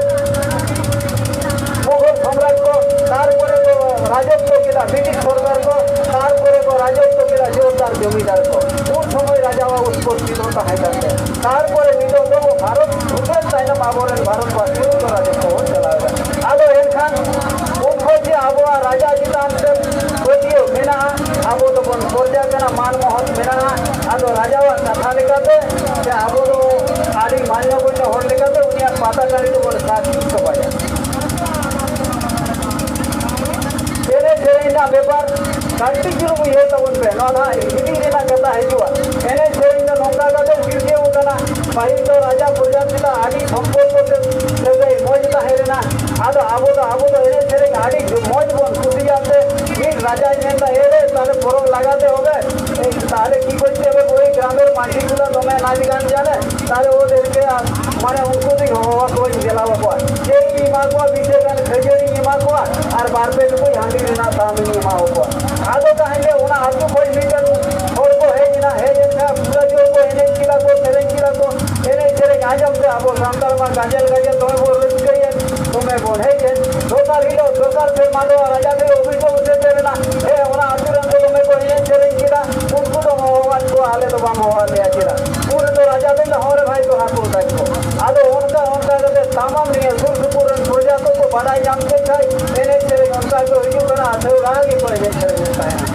ᱢᱩᱜᱷᱚᱞ ᱥᱚᱢᱨᱟᱴ ᱠᱚ, ᱛᱟᱨᱯᱚᱨᱮ ᱠᱚ ᱨᱟᱡᱚᱛᱵᱚ ᱠᱮᱫᱟ ᱵᱨᱤᱴᱤᱥ ᱥᱚᱨᱠᱟᱨ ᱠᱚ, ᱛᱟᱨᱯᱚᱨᱮ ᱠᱚ ᱨᱟᱡᱚᱛᱵᱚ ᱠᱮᱫᱟ ᱡᱳᱨᱫᱟᱨ ᱡᱚᱢᱤᱫᱟᱨ ᱠᱚ᱾ ᱩᱱ ᱥᱚᱢᱚᱭ ᱨᱟᱡᱟᱣᱟᱜ ᱩᱛᱯᱚᱛᱛᱤ ᱫᱚ ᱛᱟᱦᱮᱸ ᱠᱟᱱ ᱛᱟᱭᱟ᱾ ᱛᱟᱨᱯᱚᱨᱮ ᱱᱤᱛᱚᱜ ᱫᱚ ᱵᱷᱟᱨᱚᱛ ᱯᱷᱩᱨᱜᱟᱹᱞ ᱛᱟᱭᱱᱚᱢ ᱟᱵᱚᱨᱮᱱ ᱵᱷᱟᱨᱚᱛᱵᱟᱥᱤ ᱠᱚ ᱨᱟᱡᱚᱛᱵᱚ ᱵᱚᱱ ᱪᱟᱞᱟᱣ ᱮᱫᱟ᱾ ᱟᱫᱚ ᱮᱱᱠᱷᱟᱱ ᱩᱱ ᱠᱷᱚᱱ ᱡᱮ ᱟᱵᱚᱣᱟᱜ ᱨᱟᱡᱟ ᱪᱮᱛᱟᱱ ᱨᱮ ᱯᱟᱹᱛᱭᱟᱹᱣ ᱢᱮᱱᱟᱜᱼᱟ, ᱟᱵᱚ ᱫᱚᱵᱚᱱ ᱯᱨᱚᱡᱟ ᱠᱟᱱᱟ, ᱢᱟᱱ ᱢᱚᱦᱚᱛ ᱢᱮᱱᱟᱜᱼᱟ᱾ ᱟᱫᱚ ᱨᱟᱡᱟᱣᱟᱜ ᱠᱟᱛᱷᱟ ᱞᱮᱠᱟᱛᱮ ᱥᱮ ᱟᱵᱚ ᱫᱚ ᱟᱹᱰᱤ ᱢᱟᱱᱭᱚ ᱜᱚᱱᱭᱚ ᱦᱚᱲ ᱞᱮᱠᱟᱛᱮ ᱩᱱᱤᱭᱟᱜ ᱯᱟᱛᱟ ᱴᱟᱺᱰᱤ ᱫᱚᱵᱚᱱ ᱥᱟᱹᱠᱷᱤ ᱦᱚᱪᱚ ᱠᱟᱭᱟ᱾ ᱮᱱᱮᱡ ᱥᱮᱨᱮᱧ ᱨᱮᱱᱟᱜ ᱵᱮᱯᱟᱨ ᱠᱟᱹᱴᱤᱡ ᱪᱩᱞᱩᱝ ᱩᱭᱦᱟᱹᱨ ᱛᱟᱵᱚᱱ ᱯᱮ᱾ ᱱᱚᱣᱟ ᱫᱚ ᱦᱟᱸᱜ ᱦᱤᱫᱤᱧ ᱨᱮᱱᱟᱜ ᱠᱟᱛᱷᱟ ᱦᱤᱡᱩᱜᱼᱟ᱾ ᱮᱱᱮᱡ ᱥᱮᱨᱮᱧ ᱫᱚ ᱱᱚᱝᱠᱟ ᱠᱟᱛᱮ ᱥᱤᱨᱡᱟᱹᱣ ᱠᱟᱱᱟ᱾ ᱯᱟᱹᱦᱤᱞ ᱫᱚ ᱨᱟᱡᱟ ᱯᱨᱚᱡᱟ ᱥᱟᱞᱟᱜ ᱟᱹᱰᱤ ᱥᱚᱢᱯᱚᱨᱠᱚ ᱛᱮ ᱥᱟᱹᱜᱟᱹᱭ ᱢᱚᱡᱽ ᱛᱟᱦᱮᱸ ᱞᱮᱱᱟ᱾ ᱟᱫᱚ ᱟᱵᱚ ᱫᱚ, ᱟᱵᱚ ᱫᱚ ᱮᱱᱮᱡ ᱥᱮᱨᱮᱧ ᱟᱹᱰᱤ ᱢᱚᱡᱽ ᱵᱚᱱ ᱠᱩᱥᱤᱭᱟᱜ ᱛᱮ ᱢᱤᱫ ᱨᱟᱡᱟᱭ ᱢᱮᱱᱫᱟ, "ᱮ ᱨᱮ, ᱛᱟᱦᱞᱮ ᱯᱚᱨᱚᱵᱽ ᱞᱟᱜᱟᱛᱮ ᱦᱚᱵᱮ, ᱮ, ᱛᱟᱦᱞᱮ ᱠᱤ ᱠᱚᱨᱛᱮ ᱦᱚᱵᱮ, ᱳᱭ ᱜᱨᱟᱢᱮᱨ ᱢᱟᱹᱡᱷᱤ ᱜᱩᱞᱟ ᱫᱚᱢᱮ ᱱᱟᱪ ᱜᱟᱱ ᱡᱟᱱᱮ, ᱛᱟᱦᱞᱮ ᱳ ᱫᱮᱨᱠᱮ, ᱢᱟᱱᱮ ᱩᱱᱠᱩ ᱫᱚᱧ ᱦᱚᱦᱚ ᱟᱠᱚᱣᱟᱧ ᱫᱮᱞᱟ ᱟᱠᱚᱣᱟ, ᱪᱮᱫ ᱤᱧ ᱮᱢᱟ ᱠᱚᱣᱟ, ᱵᱤᱥ ᱴᱟᱠᱟ ᱜᱟᱱ ᱠᱷᱟᱹᱡᱟᱹᱲᱤᱧ ᱮᱢᱟ ᱠᱚᱣᱟ ᱟᱨ ᱵᱟᱨ ᱯᱮ ᱴᱩᱠᱩᱡ ᱦᱟᱺᱰᱤ ᱨᱮᱱᱟᱜ ᱫᱟᱢ ᱤᱧ ᱮᱢᱟ ᱟᱠᱚᱣᱟ᱾" ᱟᱫᱚ ᱛᱟᱦᱞᱮ ᱚᱱᱟ ᱟᱹᱛᱩ ᱠᱷᱚᱱ ᱢᱤᱫᱴᱮᱱ ᱦᱚᱲ ᱠᱚ ᱦᱮᱡ ᱮᱱᱟ, ᱦᱮᱡ ᱮᱱ ᱠᱷᱟᱱ ᱯᱩᱨᱟᱹ ᱡᱳᱨ ᱠᱚ ᱮᱱᱮᱡ ᱠᱮᱫᱟ ᱠᱚ, ᱥᱮᱨᱮᱧ ᱠᱮᱫᱟ ᱠᱚ᱾ ᱮᱱᱮᱡ ᱥᱮᱨᱮᱧ ᱟᱸᱡᱚᱢ ᱛᱮ ᱟᱵᱚ ᱥᱟᱱᱛᱟᱲ ᱢᱟ ᱜᱟᱡᱮᱞ ᱜᱟᱡᱮᱞ ᱫᱚᱢᱮ ᱵᱚᱱ ᱨᱟᱹᱥᱠᱟᱹᱭᱮᱫ, ᱫᱚᱢᱮ ᱵᱚᱱ ᱦᱮᱡ ᱮᱱ᱾ ᱫᱚᱥᱟᱨ ᱦᱤᱞᱳᱜ, ᱫᱚᱥᱟᱨ ᱥᱮᱨᱢᱟ ᱫᱚ ᱨᱟᱡᱟ ᱴᱷᱮᱱ ᱚᱵᱷᱤᱡᱳᱜᱽ ᱥᱮᱴᱮᱨ ᱮᱱᱟ, "ᱦᱮᱸ, ᱚᱱᱟ ᱟᱹᱛᱩ ᱨᱮᱱ ᱫᱚ ᱫᱚᱢᱮ ᱠᱚ ᱮᱱᱮᱡ ᱥᱮᱨᱮᱧ ᱠᱮᱫᱟ, ᱩᱱᱠᱩ ᱫᱚ ᱦᱚᱦᱚᱣᱟᱫ ᱠᱚᱣᱟ, ᱟᱞᱮ ᱫᱚ ᱵᱟᱢ ᱦᱚᱦᱚᱣᱟᱫ ᱞᱮᱭᱟ ᱪᱮᱫᱟᱜ?" ᱩᱱ ᱨᱮᱫᱚ ᱨᱟᱡᱟ ᱫᱚᱭ ᱞᱟᱹᱭᱫᱟ, "ᱦᱚᱸ ᱨᱮ ᱵᱷᱟᱭ, ᱫᱚ ᱦᱟᱹᱠᱩ ᱛᱟᱠᱚ᱾" ᱟᱫᱚ ᱚᱱᱠᱟ ᱚᱱᱠᱟ ᱠᱟᱛᱮ ᱛᱟᱢᱟᱢ ᱱᱤᱭᱟᱹ ᱥᱩᱨ ᱥᱩᱯᱩᱨ ᱨᱮᱱ ᱯᱨᱚᱡᱟ ᱠᱚᱠᱚ ᱵᱟᱰᱟᱭ ᱧᱟᱢ ᱠᱮᱫ ᱠᱷᱟᱡ, ᱮᱱᱮᱡ ᱥᱮᱨᱮᱧ ᱚᱱᱠᱟ ᱜᱮ ᱦᱩᱭᱩᱜ ᱠᱟᱱᱟ, ᱟᱹᱛᱷᱟᱹᱣᱲᱟ ᱜᱮᱠᱚ ᱮᱱᱮᱡ ᱥᱮᱨᱮᱧᱮᱫ ᱛᱟᱦᱮᱸᱱᱟ᱾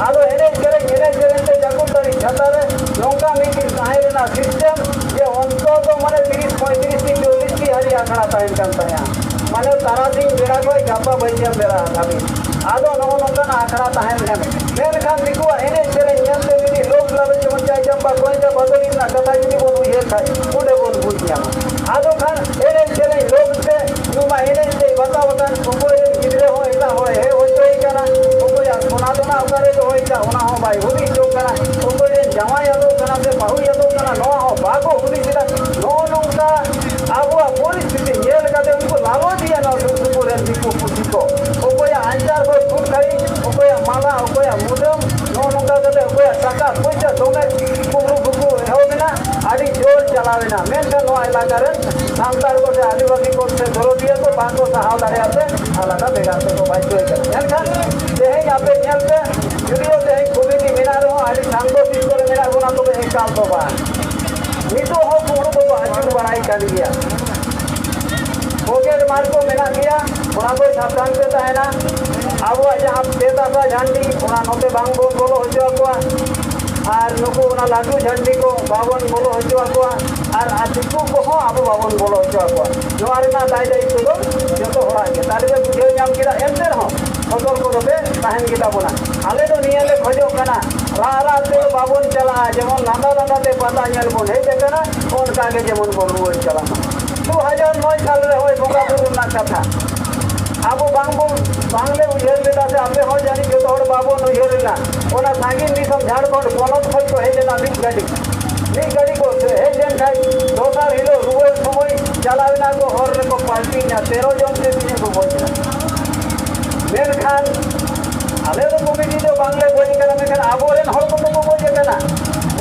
ᱟᱫᱚ ᱮᱱᱮᱡ ᱥᱮᱨᱮᱧ, ᱮᱱᱮᱡ ᱥᱮᱨᱮᱧ ᱛᱮ ᱪᱟᱠᱚᱞᱛᱟᱹᱲᱤ ᱡᱟᱦᱟᱸ ᱨᱮ ᱱᱚᱝᱠᱟ ᱢᱤᱫᱴᱤᱡ ᱛᱟᱦᱮᱸ ᱞᱮᱱᱟ system, ᱡᱮ ᱚᱱᱛᱚᱛᱚ ᱢᱟᱱᱮ ᱛᱤᱨᱤᱥ ᱯᱚᱸᱭᱛᱨᱤᱥ ᱴᱤ ᱪᱚᱞᱞᱤᱥ ᱴᱤ ᱦᱟᱹᱨᱤᱡ ᱟᱠᱷᱲᱟ ᱛᱟᱦᱮᱱ ᱠᱟᱱ ᱛᱟᱦᱮᱸᱫᱼᱟ᱾ ᱢᱟᱱᱮ ᱛᱟᱨᱟᱥᱤᱧ ᱵᱮᱲᱟ ᱠᱷᱚᱱ ᱜᱟᱯᱟ ᱵᱟᱹᱭᱥᱟᱹᱢ ᱵᱮᱲᱟ ᱫᱷᱟᱹᱵᱤᱡ᱾ ᱟᱫᱚ ᱱᱚᱜᱼᱚ ᱱᱚᱝᱠᱟᱱᱟᱜ ᱟᱠᱷᱲᱟ ᱛᱟᱦᱮᱸ ᱞᱮᱱᱟ᱾ ᱢᱮᱱᱠᱷᱟᱱ ᱫᱤᱠᱩᱣᱟᱜ ᱮᱱᱮᱡ ᱥᱮᱨᱮᱧ ᱧᱮᱞᱛᱮ ᱡᱩᱫᱤ ᱞᱳᱵᱷ ᱞᱟᱞᱚᱪ ᱡᱮᱢᱚᱱ ᱪᱟᱭ ᱪᱟᱢᱯᱟ ᱠᱚᱭᱛᱟ ᱵᱟᱫᱚᱞᱤ ᱨᱮᱱᱟᱜ ᱠᱟᱛᱷᱟ ᱡᱩᱫᱤ ᱵᱚᱱ ᱩᱭᱦᱟᱹᱨ ᱠᱷᱟᱡ, ᱚᱸᱰᱮ ᱵᱚᱱ ᱵᱩᱡᱽ ᱧᱟᱢᱟ᱾ ᱟᱫᱚ ᱠᱷᱟᱱ ᱮᱱᱮᱡ ᱥᱮᱨᱮᱧ ᱞᱳᱵᱷ ᱛᱮ ᱱᱚᱣᱟ ᱮᱱᱮᱡ ᱛᱮ ᱵᱟᱛᱟᱣ ᱟᱠᱟᱱ ᱚᱠᱚᱭ ᱨᱮᱱ ᱜᱤᱫᱽᱨᱟᱹ ᱦᱚᱸ ᱮᱴᱟᱜ ᱦᱚᱲ ᱦᱮᱡ ᱦᱚᱪᱚᱭᱮ ᱠᱟᱱᱟ, ᱚᱠᱚᱭᱟᱜ ᱥᱚᱱᱟ ᱫᱚ ᱱᱟᱜ ᱚᱠᱟᱨᱮ ᱫᱚᱦᱚᱭᱮᱫᱟ ᱚᱱᱟ ᱦᱚᱸ ᱵᱟᱭ ᱦᱩᱫᱤᱥ ᱡᱚᱝ ᱠᱟᱱᱟ, ᱚᱠᱚᱭ ᱨᱮᱱ ᱡᱟᱶᱟᱭ ᱟᱫᱚᱜ ᱠᱟᱱᱟ ᱥᱮ ᱵᱟᱹᱦᱩᱭ ᱟᱫᱚᱜ ᱠᱟᱱᱟ ᱱᱚᱣᱟ ᱦᱚᱸ ᱵᱟᱠᱚ ᱦᱩᱫᱤᱥ ᱮᱫᱟ᱾ ᱱᱚᱜᱼᱚ ᱱᱚᱝᱠᱟ ᱟᱵᱚᱣᱟᱜ ᱯᱚᱨᱤᱥᱛᱷᱤᱛᱤ ᱧᱮᱞ ᱠᱟᱛᱮ ᱩᱱᱠᱩ ᱞᱟᱞᱚᱪᱤᱭᱟᱹ ᱱᱚᱣᱟ ᱥᱩᱨ ᱥᱩᱯᱩᱨ ᱨᱮᱱ ᱫᱤᱠᱩ ᱯᱩᱥᱤ ᱠᱚ, ᱚᱠᱚᱭᱟᱜ ᱟᱧᱪᱟᱨ ᱠᱷᱚᱱ ᱯᱷᱩᱴ ᱠᱷᱟᱹᱲᱤ, ᱚᱠᱚᱭᱟᱜ ᱢᱟᱞᱟ, ᱚᱠᱚᱭᱟᱜ ᱢᱩᱫᱟᱹᱢ, ᱱᱚᱜᱼᱚ ᱱᱚᱝᱠᱟ ᱠᱟᱛᱮ ᱚᱠᱚᱭᱟᱜ ᱴᱟᱠᱟ ᱯᱚᱭᱥᱟ ᱫᱚᱢᱮ ᱠᱩᱢᱵᱽᱲᱩ ᱯᱷᱩᱠᱩ ᱮᱦᱚᱵ ᱮᱱᱟ, ᱟᱹᱰᱤ ᱡᱳᱨ ᱪᱟᱞᱟᱣ ᱮᱱᱟ᱾ ᱢᱮᱱᱠᱷᱟᱱ ᱱᱚᱣᱟ ᱮᱞᱟᱠᱟ ᱨᱮᱱ ᱥᱟᱱᱛᱟᱲ ᱠᱚ ᱥᱮ ᱟᱹᱫᱤᱵᱟᱹᱥᱤ ᱠᱚ ᱥᱮ ᱫᱚᱨᱚᱫᱤᱭᱟᱹ ᱠᱚ ᱵᱟᱝ ᱠᱚ ᱥᱟᱦᱟᱣ ᱫᱟᱲᱮᱭᱟᱜ ᱛᱮ ᱟᱞᱟᱫᱟ ᱵᱷᱮᱜᱟᱨ ᱛᱮᱠᱚ ᱵᱟᱫᱽᱫᱷᱚ ᱠᱟᱱᱟ᱾ ᱢᱮᱱᱠᱷᱟᱱ ᱛᱮᱦᱮᱧ ᱟᱯᱮ ᱧᱮᱞ ᱯᱮ, ᱡᱩᱫᱤᱭᱳ ᱛᱮᱦᱮᱧ ᱠᱚᱢᱤᱴᱤ ᱢᱮᱱᱟᱜ ᱨᱮᱦᱚᱸ ᱟᱹᱰᱤ ᱥᱟᱝᱜᱚ ᱥᱤᱥᱴᱚ ᱨᱮ ᱢᱮᱱᱟᱜ ᱵᱚᱱᱟ, ᱛᱚᱵᱮ ᱮᱠᱟᱞ ᱫᱚ ᱵᱟᱝ᱾ ᱱᱤᱛᱚᱜ ᱦᱚᱸ ᱠᱩᱢᱵᱽᱲᱩ ᱫᱚᱠᱚ ᱟᱹᱪᱩᱨ ᱵᱟᱲᱟᱭ ᱠᱟᱱ ᱜᱮᱭᱟ᱾ ᱯᱚᱠᱮᱴ ᱢᱟᱨ ᱠᱚ ᱢᱮᱱᱟᱜ ᱜᱮᱭᱟ, ᱚᱱᱟ ᱠᱚ ᱥᱟᱵᱫᱷᱟᱱ ᱛᱮ ᱛᱟᱦᱮᱱᱟ᱾ ᱟᱵᱚᱣᱟᱜ ᱡᱟᱦᱟᱸ ᱯᱮ ᱫᱟᱥᱟ ᱡᱷᱟᱱᱰᱤ, ᱚᱱᱟ ᱱᱚᱛᱮ ᱵᱟᱝ ᱵᱚᱱ ᱵᱚᱞᱚ ᱦᱚᱪᱚ ᱟᱠᱚᱣᱟ᱾ ᱟᱨ ᱱᱩᱠᱩ ᱚᱱᱟ ᱞᱟᱹᱴᱩ ᱡᱷᱟᱱᱰᱤ ᱠᱚ ᱵᱟᱵᱚᱱ ᱵᱚᱞᱚ ᱦᱚᱪᱚ ᱟᱠᱚᱣᱟ᱾ ᱟᱨ, ᱟᱨ ᱫᱤᱠᱩ ᱠᱚᱦᱚᱸ ᱟᱵᱚ ᱵᱟᱵᱚᱱ ᱵᱚᱞᱚ ᱦᱚᱪᱚ ᱟᱠᱚᱣᱟ᱾ ᱱᱚᱣᱟ ᱨᱮᱱᱟᱜ ᱫᱟᱭ ᱫᱟᱭᱤᱛᱛᱚ ᱫᱚ ᱡᱚᱛᱚ ᱦᱚᱲᱟᱜ ᱜᱮ᱾ ᱛᱟᱦᱞᱮ ᱯᱮ ᱵᱩᱡᱷᱟᱹᱣ ᱧᱟᱢ ᱠᱮᱫᱟ, ᱮᱱᱛᱮ ᱨᱮᱦᱚᱸ ᱥᱚᱛᱚᱨᱠᱚ ᱫᱚᱯᱮ ᱛᱟᱦᱮᱱ ᱜᱮ ᱛᱟᱵᱚᱱᱟ᱾ ᱟᱞᱮ ᱫᱚ ᱱᱤᱭᱟᱹ ᱞᱮ ᱠᱷᱚᱡᱚᱜ ᱠᱟᱱᱟ, ᱨᱟᱜ ᱨᱟᱜ ᱛᱮ ᱵᱟᱵᱚᱱ ᱪᱟᱞᱟᱜᱼᱟ, ᱡᱮᱢᱚᱱ ᱞᱟᱸᱫᱟ ᱞᱟᱸᱫᱟ ᱛᱮ ᱯᱟᱛᱟ ᱧᱮᱞ ᱵᱚᱱ ᱦᱮᱡ ᱟᱠᱟᱱᱟ, ᱚᱱᱠᱟ ᱜᱮ ᱡᱮᱢᱚᱱ ᱵᱚᱱ ᱨᱩᱣᱟᱹᱲ ᱪᱟᱞᱟᱜ ᱢᱟ᱾ ᱫᱩ ᱦᱟᱡᱟᱨ ᱱᱚᱭ ᱥᱟᱞ ᱨᱮ ᱦᱚᱸᱜᱼᱚᱭ ᱵᱚᱸᱜᱟ ᱵᱩᱨᱩ ᱨᱮᱱᱟᱜ ᱠᱟᱛᱷᱟ, ᱟᱵᱚ ᱵᱟᱝ ᱵᱚᱱ, ᱵᱟᱝ ᱞᱮ ᱩᱭᱦᱟᱹᱨ ᱞᱮᱫᱟ ᱥᱮ ᱟᱯᱮ ᱦᱚᱸ ᱡᱟᱹᱱᱤᱡ ᱡᱚᱛᱚ ᱦᱚᱲ ᱵᱟᱵᱚᱱ ᱩᱭᱦᱟᱹᱨ ᱞᱮᱫᱟ᱾ ᱚᱱᱟ ᱥᱟᱺᱜᱤᱧ ᱫᱤᱥᱚᱢ ᱡᱷᱟᱲᱠᱷᱚᱸᱰ ᱯᱚᱱᱚᱛ ᱠᱷᱚᱱ ᱠᱚ ᱦᱮᱡ ᱞᱮᱱᱟ ᱢᱤᱫ ᱜᱟᱹᱰᱤ, ᱢᱤᱫ ᱜᱟᱹᱰᱤ ᱠᱚ ᱦᱮᱡ ᱞᱮᱱ ᱠᱷᱟᱡ ᱫᱚᱥᱟᱨ ᱦᱤᱞᱳᱜ ᱨᱩᱣᱟᱹᱲ ᱥᱚᱢᱚᱭ ᱪᱟᱞᱟᱣ ᱮᱱᱟ ᱠᱚ, ᱦᱚᱨ ᱨᱮᱠᱚ ᱯᱟᱞᱴᱤ ᱮᱱᱟ, ᱛᱮᱨᱚ ᱡᱚᱱ ᱛᱮ ᱛᱤᱱᱟᱹᱜ ᱠᱚ ᱜᱚᱡ ᱮᱱᱟ᱾ ᱢᱮᱱᱠᱷᱟᱱ ᱟᱞᱮ ᱫᱚ ᱠᱚᱢᱤᱴᱤ ᱫᱚ ᱵᱟᱝᱞᱮ ᱜᱚᱡ ᱟᱠᱟᱱᱟ, ᱢᱮᱱᱠᱷᱟᱱ ᱟᱵᱚᱨᱮᱱ ᱦᱚᱲ ᱠᱚᱫᱚ ᱠᱚ ᱜᱚᱡ ᱟᱠᱟᱱᱟ᱾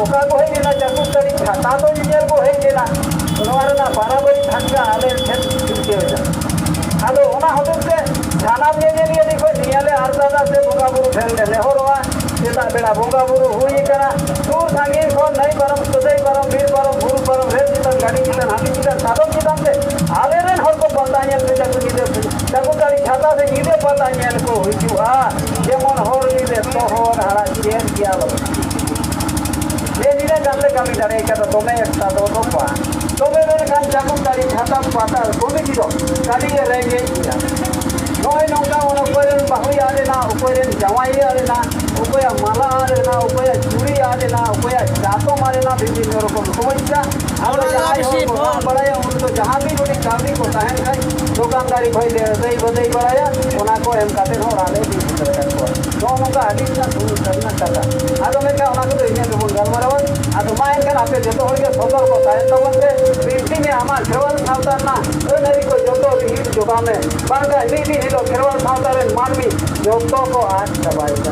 ᱚᱠᱟ ᱠᱚ ᱦᱮᱡ ᱞᱮᱱᱟ? ᱪᱟᱠᱚᱞᱛᱟᱹᱲᱤ ᱪᱷᱟᱛᱟ ᱫᱚ ᱧᱮᱧᱮᱞ ᱠᱚ ᱦᱮᱡ ᱞᱮᱱᱟ᱾ ᱱᱚᱣᱟ ᱨᱮᱱᱟᱜ ᱵᱟᱨᱟᱵᱟᱨᱤ ᱫᱷᱟᱠᱠᱟ ᱟᱞᱮ ᱴᱷᱮᱱ ᱥᱤᱨᱡᱟᱹᱣ ᱮᱱᱟ᱾ ᱟᱫᱚ ᱚᱱᱟ ᱦᱚᱛᱮᱡ ᱛᱮ ᱥᱟᱱᱟᱢ ᱧᱮᱧᱮᱞᱤᱭᱟᱹ ᱴᱷᱮᱱ ᱠᱷᱚᱱ ᱱᱤᱭᱟᱹ ᱞᱮ ᱟᱨᱫᱟᱥᱟ ᱥᱮ ᱵᱚᱸᱜᱟ ᱵᱩᱨᱩ ᱴᱷᱮᱱ ᱞᱮ ᱱᱮᱦᱚᱨᱚᱜᱼᱟ, ᱥᱮᱛᱟᱜ ᱵᱮᱲᱟ ᱵᱚᱸᱜᱟ ᱵᱩᱨᱩ ᱦᱩᱭ ᱟᱠᱟᱱᱟ᱾ ᱥᱩᱨ ᱥᱟᱺᱜᱤᱧ ᱠᱷᱚᱱ ᱱᱟᱹᱭ ᱯᱟᱨᱚᱢ, ᱥᱟᱹᱫᱟᱹᱭ ᱯᱟᱨᱚᱢ, ᱵᱤᱨ ᱯᱟᱨᱚᱢ, ᱵᱩᱨᱩ ᱯᱟᱨᱚᱢ, ᱨᱮᱞ ᱪᱮᱛᱟᱱ, ᱜᱟᱹᱰᱤ ᱪᱮᱛᱟᱱ, ᱦᱟᱹᱛᱤ ᱪᱮᱛᱟᱱ, ᱥᱟᱫᱚᱢ ᱪᱮᱛᱟᱱ ᱛᱮ ᱟᱞᱮᱨᱮᱱ ᱦᱚᱲ ᱠᱚ ᱯᱟᱛᱟ ᱧᱮᱞ ᱛᱮ ᱪᱟᱠᱚᱞ ᱧᱤᱫᱟᱹ, ᱪᱟᱠᱚᱞᱛᱟᱹᱲᱤ ᱪᱷᱟᱛᱟ ᱥᱮ ᱧᱤᱫᱟᱹ ᱯᱟᱛᱟ ᱧᱮᱞ ᱠᱚ ᱦᱤᱡᱩᱜᱼᱟ᱾ ᱡᱮᱢᱚᱱ ᱦᱚᱲ ᱧᱤᱫᱟᱹ ᱛᱚᱦᱚᱫ ᱦᱟᱲᱟᱜ ᱪᱮᱫ ᱜᱮᱭᱟ ᱞᱚ᱾ ᱡᱮ ᱱᱤᱱᱟᱹᱜ ᱜᱟᱱ ᱞᱮ ᱠᱟᱹᱢᱤ ᱫᱟᱲᱮ ᱠᱟᱫᱟ, ᱫᱚᱢᱮ ᱮᱠᱴᱟ ᱫᱚ ᱵᱟᱝ᱾ ᱛᱚᱵᱮ ᱢᱮᱱᱠᱷᱟᱱ ᱪᱟᱠᱚᱞ ᱛᱟᱹᱲᱤ ᱪᱷᱟᱛᱟ ᱯᱟᱛᱟ ᱠᱚᱢᱤᱴᱤ ᱫᱚ ᱠᱟᱹᱴᱤᱡ ᱮ ᱨᱮᱸᱜᱮᱡ ᱜᱮᱭᱟ᱾ ᱱᱚᱜᱼᱚᱭ ᱱᱚᱝᱠᱟ ᱚᱱᱟ ᱚᱠᱚᱭ ᱨᱮᱱ ᱵᱟᱹᱦᱩᱭ ᱟᱫ ᱮᱱᱟ, ᱚᱠᱚᱭ ᱨᱮᱱ ᱡᱟᱶᱟᱭᱮ ᱟᱫ ᱮᱱᱟ, ᱚᱠᱚᱭᱟᱜ ᱢᱟᱞᱟ ᱟᱫ ᱮᱱᱟ, ᱚᱠᱚᱭᱟᱜ ᱪᱩᱲᱤ ᱟᱫ ᱮᱱᱟ, ᱚᱠᱚᱭᱟᱜ ᱪᱟᱛᱚᱢ ᱟᱫ ᱮᱱᱟ, ᱵᱤᱵᱷᱤᱱᱱᱚ ᱨᱚᱠᱚᱢ ᱥᱚᱢᱚᱥᱥᱟ᱾ ᱟᱫᱚ ᱚᱱᱟ ᱫᱚ ᱡᱟᱦᱟᱸᱭ ᱦᱚᱲ ᱵᱮᱥᱤ ᱠᱚ ᱵᱟᱝ ᱵᱟᱲᱟᱭᱟ, ᱩᱱᱠᱩ ᱫᱚ ᱡᱟᱦᱟᱸ ᱛᱤᱱ ᱩᱰᱤᱡ ᱠᱟᱹᱣᱰᱤ ᱠᱚ ᱛᱟᱦᱮᱱ ᱠᱷᱟᱡ, ᱫᱚᱠᱟᱱᱫᱟᱨᱤ ᱠᱷᱚᱡ ᱞᱮ ᱟᱹᱫᱟᱹᱭ ᱵᱟᱹᱫᱟᱹᱭ ᱵᱟᱲᱟᱭᱟ, ᱚᱱᱟ ᱠᱚ ᱮᱢ ᱠᱟᱛᱮ ᱦᱚᱸ ᱚᱲᱟᱜ ᱞᱮ ᱤᱫᱤ ᱦᱚᱴᱚ ᱫᱟᱲᱮᱭᱟᱜ ᱠᱚᱣᱟ᱾ ᱱᱚᱜᱼᱚ ᱱᱚᱝᱠᱟ ᱟᱹᱰᱤ ᱨᱮᱱᱟᱜ ᱫᱩᱠ ᱨᱮᱱᱟᱜ ᱠᱟᱛᱷᱟ᱾ ᱟᱫᱚ ᱢᱮᱱᱠᱷᱟᱱ ᱚᱱᱟ ᱠᱚᱫᱚ ᱤᱱᱟᱹᱜ ᱜᱮᱵᱚᱱ ᱜᱟᱞᱢᱟᱨᱟᱣᱟ᱾ ᱟᱫᱚ ᱢᱟ ᱮᱱᱠᱷᱟᱱ ᱟᱯᱮ ᱡᱚᱛᱚ ᱦᱚᱲ ᱜᱮ ᱥᱚᱛᱚᱨᱠᱚ ᱛᱟᱦᱮᱱ ᱛᱟᱵᱚᱱ ᱯᱮ᱾ ᱵᱤᱱᱛᱤ ᱢᱮ, ᱟᱢᱟᱜ ᱠᱷᱮᱨᱣᱟᱞ ᱥᱟᱶᱛᱟ ᱨᱮᱱᱟᱜ ᱟᱹᱱ ᱟᱹᱨᱤ ᱠᱚ ᱡᱚᱛᱚ ᱨᱤᱦᱤᱴ ᱡᱚᱜᱟᱣ ᱢᱮ᱾ ᱵᱟᱝᱠᱷᱟᱱ ᱢᱤᱫ ᱫᱤᱱ ᱦᱤᱞᱳᱜ ᱠᱷᱮᱨᱣᱟᱞ ᱥᱟᱶᱛᱟ ᱨᱮᱱ ᱢᱟᱹᱱᱢᱤ ᱡᱚᱛᱚ ᱠᱚ ᱟᱫ ᱪᱟᱵᱟᱭᱮᱫᱟ᱾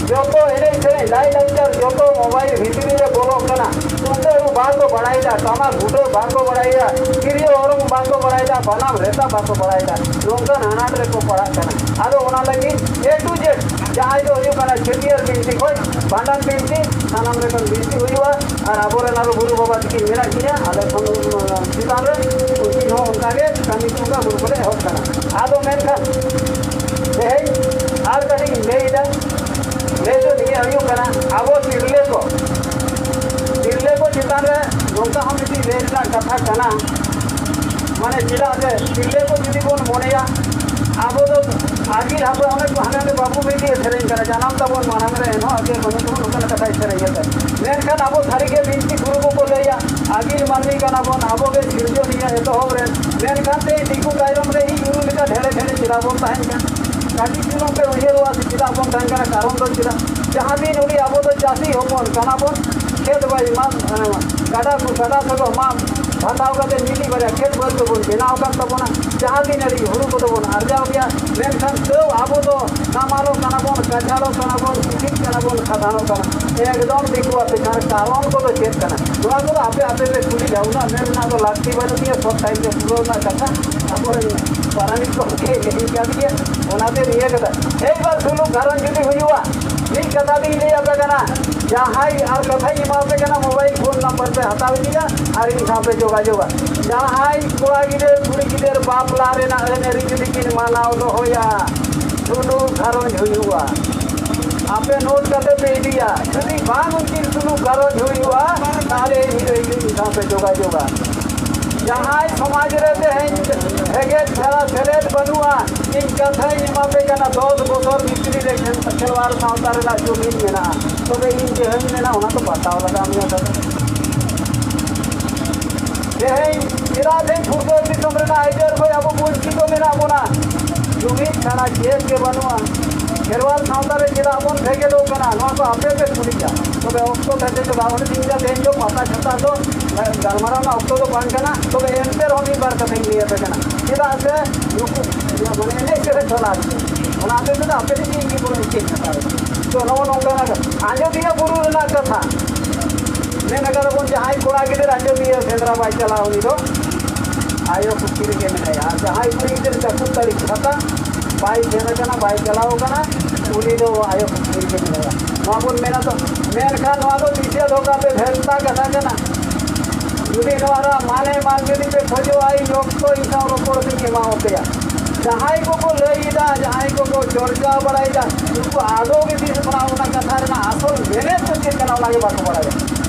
ᱡᱚᱛᱚ ᱮᱱᱮᱡ ᱥᱮᱨᱮᱧ, ᱞᱟᱭ ᱞᱟᱠᱪᱟᱨ ᱡᱚᱛᱚ ᱢᱳᱵᱟᱭᱤᱞ ᱵᱷᱤᱛᱨᱤ ᱨᱮ ᱵᱚᱞᱚᱜ ᱠᱟᱱᱟ᱾ ᱛᱩᱢᱫᱟᱹᱜ ᱨᱩ ᱵᱟᱝ ᱠᱚ ᱵᱟᱲᱟᱭᱮᱫᱟ, ᱴᱟᱢᱟᱠ ᱜᱷᱩᱴᱟᱹᱣ ᱵᱟᱝ ᱠᱚ ᱵᱟᱲᱟᱭᱮᱫᱟ, ᱛᱤᱨᱭᱳ ᱚᱨᱚᱝ ᱵᱟᱝ ᱠᱚ ᱵᱟᱲᱟᱭᱮᱫᱟ, ᱵᱟᱱᱟᱢ ᱨᱮᱛᱟ ᱵᱟᱠᱚ ᱵᱟᱲᱟᱭᱮᱫᱟ᱾ ᱱᱚᱝᱠᱟᱱ ᱟᱱᱟᱴ ᱨᱮᱠᱚ ᱯᱟᱲᱟᱜ ᱠᱟᱱᱟ᱾ ᱟᱫᱚ ᱚᱱᱟ ᱞᱟᱹᱜᱤᱫ A to Z ᱡᱟᱦᱟᱸᱭ ᱫᱚ ᱦᱩᱭᱩᱜ ᱠᱟᱱᱟ ᱪᱷᱟᱹᱴᱭᱟᱹᱨ ᱵᱤᱱᱛᱤ ᱠᱷᱚᱡ ᱵᱷᱟᱸᱰᱟᱱ ᱵᱤᱱᱛᱤ, ᱥᱟᱱᱟᱢ ᱞᱮᱠᱟᱱ ᱵᱤᱱᱛᱤ ᱦᱩᱭᱩᱜᱼᱟ᱾ ᱟᱨ ᱟᱵᱚᱨᱮᱱ ᱟᱨᱚ ᱜᱩᱨᱩ ᱵᱟᱵᱟ ᱛᱟᱹᱠᱤᱱ ᱢᱮᱱᱟᱜ ᱠᱤᱱᱟ ᱟᱞᱮ ᱠᱷᱚᱱ ᱪᱮᱛᱟᱱ ᱨᱮ, ᱩᱱᱠᱤᱱ ᱦᱚᱸ ᱚᱱᱠᱟᱜᱮ ᱠᱟᱹᱢᱤ ᱠᱚ ᱚᱱᱠᱟ ᱜᱩᱨᱩ ᱠᱚᱞᱮ ᱮᱦᱚᱵ ᱠᱟᱱᱟ᱾ ᱟᱫᱚ ᱢᱮᱱᱠᱷᱟᱱ ᱛᱮᱦᱮᱧ ᱟᱨ ᱠᱟᱹᱴᱤᱡ ᱤᱧ ᱞᱟᱹᱭᱮᱫᱟ, ᱞᱟᱹᱭ ᱫᱚ ᱱᱤᱭᱟᱹ ᱦᱩᱭᱩᱜ ᱠᱟᱱᱟ, ᱟᱵᱚ ᱛᱤᱨᱞᱟᱹ ᱠᱚ, ᱛᱤᱨᱞᱟᱹ ᱠᱚ ᱪᱮᱛᱟᱱ ᱨᱮ ᱱᱚᱝᱠᱟ ᱦᱚᱸ ᱢᱤᱫᱴᱤᱡ ᱞᱟᱹᱭ ᱨᱮᱱᱟᱜ ᱠᱟᱛᱷᱟ ᱠᱟᱱᱟ, ᱢᱟᱱᱮ ᱪᱮᱫᱟᱜ ᱥᱮ ᱛᱤᱨᱞᱟᱹ ᱠᱚ ᱡᱩᱫᱤ ᱵᱚᱱ ᱢᱚᱱᱮᱭᱟ, ᱟᱵᱚ ᱫᱚ ᱟᱹᱜᱤᱞ ᱦᱟᱯᱲᱟᱢ ᱚᱱᱮ ᱠᱚ ᱦᱟᱱᱮ ᱵᱟᱹᱵᱩ ᱵᱤᱴᱤ ᱥᱮᱨᱮᱧ ᱠᱟᱱᱟ, ᱡᱟᱱᱟᱢ ᱛᱟᱵᱚᱱ ᱢᱟᱲᱟᱝ ᱨᱮ ᱮᱱᱦᱚᱸ ᱟᱹᱜᱤᱞ ᱵᱟᱹᱱᱩᱜ ᱛᱟᱵᱚᱱ ᱚᱱᱠᱟᱱ ᱠᱟᱛᱷᱟᱭ ᱥᱮᱨᱮᱧ ᱮᱫᱟ᱾ ᱢᱮᱱᱠᱷᱟᱱ ᱟᱵᱚ ᱥᱟᱹᱨᱤᱜᱮ ᱵᱤᱱᱛᱤ ᱜᱩᱨᱩ ᱠᱚᱠᱚ ᱞᱟᱹᱭᱟ, ᱟᱹᱜᱤᱞ ᱢᱟᱹᱱᱢᱤ ᱠᱟᱱᱟ ᱵᱚᱱ, ᱟᱵᱚ ᱜᱮ ᱥᱤᱨᱡᱚᱱᱤᱭᱟᱹ ᱮᱛᱚᱦᱚᱵ ᱨᱮᱱ᱾ ᱢᱮᱱᱠᱷᱟᱱ ᱛᱮ ᱫᱤᱠᱩ ᱛᱟᱭᱱᱚᱢ ᱨᱮ ᱤᱧ ᱜᱩᱨᱩ ᱞᱮᱠᱟ ᱰᱷᱮᱲᱮ ᱰᱷᱮᱲᱮ ᱪᱮᱫᱟᱜ ᱵᱚᱱ ᱛᱟᱦᱮᱱ ᱠᱟᱱᱟ? ᱠᱟᱹᱴᱤᱡ ᱪᱩᱞᱩᱝ ᱯᱮ ᱩᱭᱦᱟᱹᱨᱚᱜᱼᱟ ᱥᱮ ᱪᱮᱫᱟᱜ ᱵᱚᱱ ᱛᱟᱦᱮᱱ ᱠᱟᱱᱟ? ᱠᱟᱨᱚᱱ ᱫᱚ ᱪᱮᱫᱟᱜ? ᱡᱟᱦᱟᱸ ᱫᱤᱱ ᱩᱱᱤ ᱟᱵᱚ ᱫᱚ ᱪᱟᱹᱥᱤ ᱦᱚᱯᱚᱱ ᱠᱟᱱᱟ ᱵᱚᱱ, ᱠᱷᱮᱛ ᱵᱟᱭ ᱢᱟᱜ, ᱜᱟᱰᱟ ᱠᱚ, ᱜᱟᱰᱟ ᱥᱚᱰᱚᱜ ᱢᱟᱜ ᱦᱟᱛᱟᱣ ᱠᱟᱛᱮ ᱢᱤᱫᱴᱤᱡ ᱵᱟᱨᱭᱟ ᱠᱷᱮᱛ ᱵᱟᱹᱫᱽ ᱠᱚᱵᱚᱱ ᱵᱮᱱᱟᱣ ᱟᱠᱟᱫ ᱛᱟᱵᱚᱱᱟ, ᱡᱟᱦᱟᱸ ᱛᱤᱱᱟᱹᱜ ᱦᱩᱲᱩ ᱠᱚᱫᱚ ᱵᱚᱱ ᱟᱨᱡᱟᱣ ᱜᱮᱭᱟ, ᱢᱮᱱᱠᱷᱟᱱ ᱛᱟᱹᱣ ᱟᱵᱚ ᱫᱚ ᱱᱟᱢᱟᱞᱚᱜ ᱠᱟᱱᱟ ᱵᱚᱱ, ᱠᱟᱪᱷᱟᱲᱚᱜ ᱠᱟᱱᱟ ᱵᱚᱱ, ᱥᱤᱥᱤᱨ ᱠᱟᱱᱟ ᱵᱚᱱ, ᱠᱷᱟᱫᱟᱱᱚᱜ ᱠᱟᱱᱟ᱾ ᱮᱠᱫᱚᱢ ᱫᱤᱠᱩᱣᱟᱜ ᱯᱮᱪᱷᱟᱱ ᱨᱮ ᱠᱟᱨᱚᱱ ᱠᱚᱫᱚ ᱪᱮᱫ ᱠᱟᱱᱟ? ᱱᱚᱣᱟ ᱠᱚᱫᱚ ᱟᱯᱮ ᱟᱯᱮ ᱯᱮ ᱠᱩᱞᱤ ᱡᱟᱦᱟᱸ ᱩᱱᱟᱹᱜ ᱢᱮᱱ ᱨᱮᱱᱟᱜ ᱫᱚ ᱞᱟᱹᱠᱛᱤ ᱵᱟᱹᱱᱩᱜ ᱜᱮᱭᱟ, ᱥᱚᱵ ᱴᱟᱭᱤᱢ ᱨᱮ ᱯᱩᱨᱟᱹᱣ ᱨᱮᱱᱟᱜ ᱠᱟᱛᱷᱟ ᱟᱵᱚᱨᱮᱱ ᱯᱟᱨᱟᱱᱤᱠ ᱜᱚᱢᱠᱮ ᱞᱟᱹᱭ ᱠᱟᱫ ᱜᱮᱭᱟ, ᱚᱱᱟᱛᱮ ᱱᱤᱭᱟᱹ ᱠᱟᱛᱷᱟ᱾ ᱮᱭᱵᱟᱨ ᱥᱩᱞᱩᱠ ᱜᱷᱟᱨᱚᱸᱡᱽ ᱡᱩᱫᱤ ᱦᱩᱭᱩᱜᱼᱟ, ᱢᱤᱫ ᱠᱟᱛᱷᱟ ᱜᱤᱧ ᱞᱟᱹᱭ ᱟᱯᱮ ᱠᱟᱱᱟ, ᱡᱟᱦᱟᱸᱭ ᱟᱨ ᱠᱟᱛᱷᱟᱧ ᱮᱢᱟ ᱯᱮ ᱠᱟᱱᱟ, ᱢᱳᱵᱟᱭᱤᱞ ᱯᱷᱳᱱ ᱱᱟᱢᱵᱟᱨ ᱯᱮ ᱦᱟᱛᱟᱣ ᱤᱫᱤᱭᱟ ᱟᱨ ᱤᱧ ᱥᱟᱶ ᱯᱮ ᱡᱳᱜᱟᱡᱳᱜᱟ᱾ ᱡᱟᱦᱟᱸᱭ ᱠᱚᱲᱟ ᱜᱤᱫᱟᱹᱨ ᱠᱩᱲᱤ ᱜᱤᱫᱟᱹᱨ ᱵᱟᱯᱞᱟ ᱨᱮᱱᱟᱜ ᱟᱹᱱ ᱟᱹᱨᱤ ᱡᱩᱫᱤ ᱠᱤᱱ ᱢᱟᱱᱟᱣ ᱫᱚᱦᱚᱭᱟ, ᱥᱩᱞᱩᱠ ᱜᱷᱟᱨᱚᱸᱡᱽ ᱦᱩᱭᱩᱜᱼᱟ᱾ ᱟᱯᱮ ᱱᱳᱴ ᱠᱟᱛᱮ ᱯᱮ ᱤᱫᱤᱭᱟ᱾ ᱡᱩᱫᱤ ᱵᱟᱝ ᱩᱱᱠᱤᱱ ᱥᱩᱞᱩᱠ ᱜᱷᱟᱨᱚᱸᱡᱽ ᱦᱩᱭᱩᱜᱼᱟ, ᱛᱟᱦᱞᱮ ᱤᱧ ᱫᱚ ᱤᱧ ᱥᱟᱶ ᱯᱮ ᱡᱳᱜᱟᱡᱳᱜᱟ᱾ ᱡᱟᱦᱟᱸᱭ ᱥᱚᱢᱟᱡᱽ ᱨᱮ ᱛᱮᱦᱮᱧ ᱦᱮᱜᱮᱫ ᱥᱮᱞᱮᱫ ᱵᱟᱹᱱᱩᱜᱼᱟ, ᱤᱧ ᱠᱟᱛᱷᱟᱧ ᱮᱢᱟ ᱯᱮ ᱠᱟᱱᱟ, ᱫᱚᱥ ᱵᱚᱪᱷᱚᱨ ᱵᱷᱤᱛᱨᱤ ᱨᱮ ᱠᱷᱮᱞᱣᱟᱲ ᱥᱟᱶᱛᱟ ᱨᱮᱱᱟᱜ ᱡᱩᱢᱤᱫ ᱢᱮᱱᱟᱜᱼᱟ᱾ ᱛᱚᱵᱮ ᱤᱧ ᱡᱟᱦᱟᱸᱧ ᱢᱮᱱᱟ, ᱚᱱᱟ ᱫᱚ ᱵᱟᱛᱟᱣ ᱞᱟᱜᱟᱣ ᱢᱮᱭᱟ ᱫᱟᱫᱟ᱾ ᱛᱮᱦᱮᱧ ᱪᱮᱫᱟᱜ ᱛᱮᱦᱮᱧ ᱯᱷᱩᱨᱜᱟᱹᱞ ᱫᱤᱥᱚᱢ ᱨᱮᱱᱟᱜ ᱟᱹᱭᱫᱟᱹᱨ ᱠᱷᱚᱱ ᱟᱵᱚ ᱵᱚᱧᱪᱤᱛ ᱢᱮᱱᱟᱜ ᱵᱚᱱᱟ? ᱡᱩᱢᱤᱫ ᱪᱷᱟᱲᱟ ᱪᱮᱫ ᱜᱮ ᱵᱟᱹᱱᱩᱜᱼᱟ᱾ ᱠᱷᱮᱨᱣᱟᱞ ᱥᱟᱶᱛᱟ ᱨᱮ ᱪᱮᱫᱟᱜ ᱵᱚᱱ ᱵᱷᱮᱜᱮᱫᱚᱜ ᱠᱟᱱᱟ, ᱱᱚᱣᱟ ᱠᱚ ᱟᱯᱮ ᱯᱮ ᱠᱩᱞᱤᱭᱟ᱾ ᱛᱚᱵᱮ ᱚᱠᱛᱚ ᱠᱷᱟᱹᱛᱤᱨ ᱛᱮ ᱵᱟᱵᱚᱱ ᱛᱤᱧ ᱠᱟᱛᱮ ᱤᱧ ᱫᱚ ᱯᱟᱛᱟ ᱪᱷᱟᱛᱟ ᱫᱚ ᱜᱟᱞᱢᱟᱨᱟᱣ ᱨᱮᱱᱟᱜ ᱚᱠᱛᱚ ᱫᱚ ᱵᱟᱝ ᱠᱟᱱᱟ᱾ ᱛᱚᱵᱮ ᱮᱱᱛᱮ ᱨᱮᱦᱚᱸ ᱢᱤᱫ ᱵᱟᱨ ᱠᱟᱛᱷᱟᱧ ᱞᱟᱹᱭ ᱟᱯᱮ ᱠᱟᱱᱟ᱾ ᱪᱮᱫᱟᱜ ᱥᱮ ᱱᱩᱠᱩ ᱢᱟᱱᱮ ᱮᱱᱮᱡ ᱥᱮᱨᱮᱧ ᱫᱚ ᱞᱟᱹᱠᱛᱤ᱾ ᱚᱱᱟ ᱦᱚᱛᱮᱡ ᱛᱮᱫᱚ ᱟᱯᱮ ᱴᱷᱮᱱ ᱜᱮ ᱤᱧ ᱜᱮ ᱜᱚᱲᱚᱧ ᱪᱮᱫ ᱦᱟᱛᱟᱣ᱾ ᱛᱚ ᱱᱚᱜᱼᱚ ᱱᱚᱝᱠᱟᱱᱟᱜ ᱟᱡᱚᱫᱤᱭᱟᱹ ᱵᱩᱨᱩ ᱨᱮᱱᱟᱜ ᱠᱟᱛᱷᱟ ᱢᱮᱱ ᱟᱠᱟᱫᱟ ᱵᱚᱱ, ᱡᱟᱦᱟᱸᱭ ᱠᱚᱲᱟ ᱜᱤᱫᱟᱹᱨ ᱟᱡᱚᱫᱤᱭᱟᱹ ᱥᱮᱸᱫᱽᱨᱟ ᱵᱟᱭ ᱪᱟᱞᱟᱣ, ᱩᱱᱤ ᱫᱚ ᱟᱭᱳ ᱠᱩᱠᱷᱤ ᱨᱮᱜᱮ ᱢᱮᱱᱟᱭᱟ᱾ ᱟᱨ ᱡᱟᱦᱟᱸᱭ ᱠᱩᱲᱤ ᱜᱤᱫᱟᱹᱨ ᱪᱟᱠᱩᱨ ᱛᱟᱹᱲᱤ ᱪᱷᱟᱛᱟ ᱵᱟᱭ ᱥᱮᱱ ᱟᱠᱟᱱᱟ, ᱵᱟᱭ ᱪᱟᱞᱟᱣ ᱟᱠᱟᱱᱟ, ᱩᱱᱤ ᱫᱚ ᱟᱭᱳ ᱠᱩᱠᱷᱤ ᱨᱮᱜᱮ ᱢᱮᱱᱟᱭᱟ᱾ ᱱᱚᱣᱟ ᱵᱚᱱ ᱢᱮᱱᱟ ᱛᱚ, ᱢᱮᱱᱠᱷᱟᱱ ᱱᱚᱣᱟ ᱫᱚ ᱫᱤᱥᱟᱹ ᱫᱚᱦᱚ ᱠᱟᱛᱮ ᱵᱷᱮᱱᱛᱟ ᱠᱟᱛᱷᱟ ᱠᱟᱱᱟ᱾ ᱡᱩᱫᱤ ᱱᱚᱣᱟ ᱨᱮᱱᱟᱜ ᱢᱟᱱᱮ ᱢᱟᱱ ᱡᱩᱫᱤ ᱯᱮ ᱠᱷᱚᱡᱚᱜᱼᱟ, ᱤᱧ ᱚᱠᱛᱚ ᱤᱧ ᱥᱟᱶ ᱨᱚᱯᱚᱲ ᱛᱮᱧ ᱮᱢᱟ ᱯᱮᱭᱟ᱾ ᱡᱟᱦᱟᱸᱭ ᱠᱚᱠᱚ ᱞᱟᱹᱭ ᱮᱫᱟ, ᱡᱟᱦᱟᱸᱭ ᱠᱚᱠᱚ ᱪᱚᱨᱪᱟ ᱵᱟᱲᱟᱭᱮᱫᱟ, ᱩᱱᱠᱩ ᱟᱫᱚ ᱜᱮ ᱛᱤᱥ ᱠᱷᱚᱱᱟᱜ ᱚᱱᱟ ᱠᱟᱛᱷᱟ ᱨᱮᱱᱟᱜ ᱟᱥᱚᱞ ᱢᱮᱱᱮᱛ ᱫᱚ ᱪᱮᱫ ᱠᱟᱱᱟ, ᱚᱱᱟ ᱜᱮ ᱵᱟᱠᱚ ᱵᱟᱲᱟᱭᱟ᱾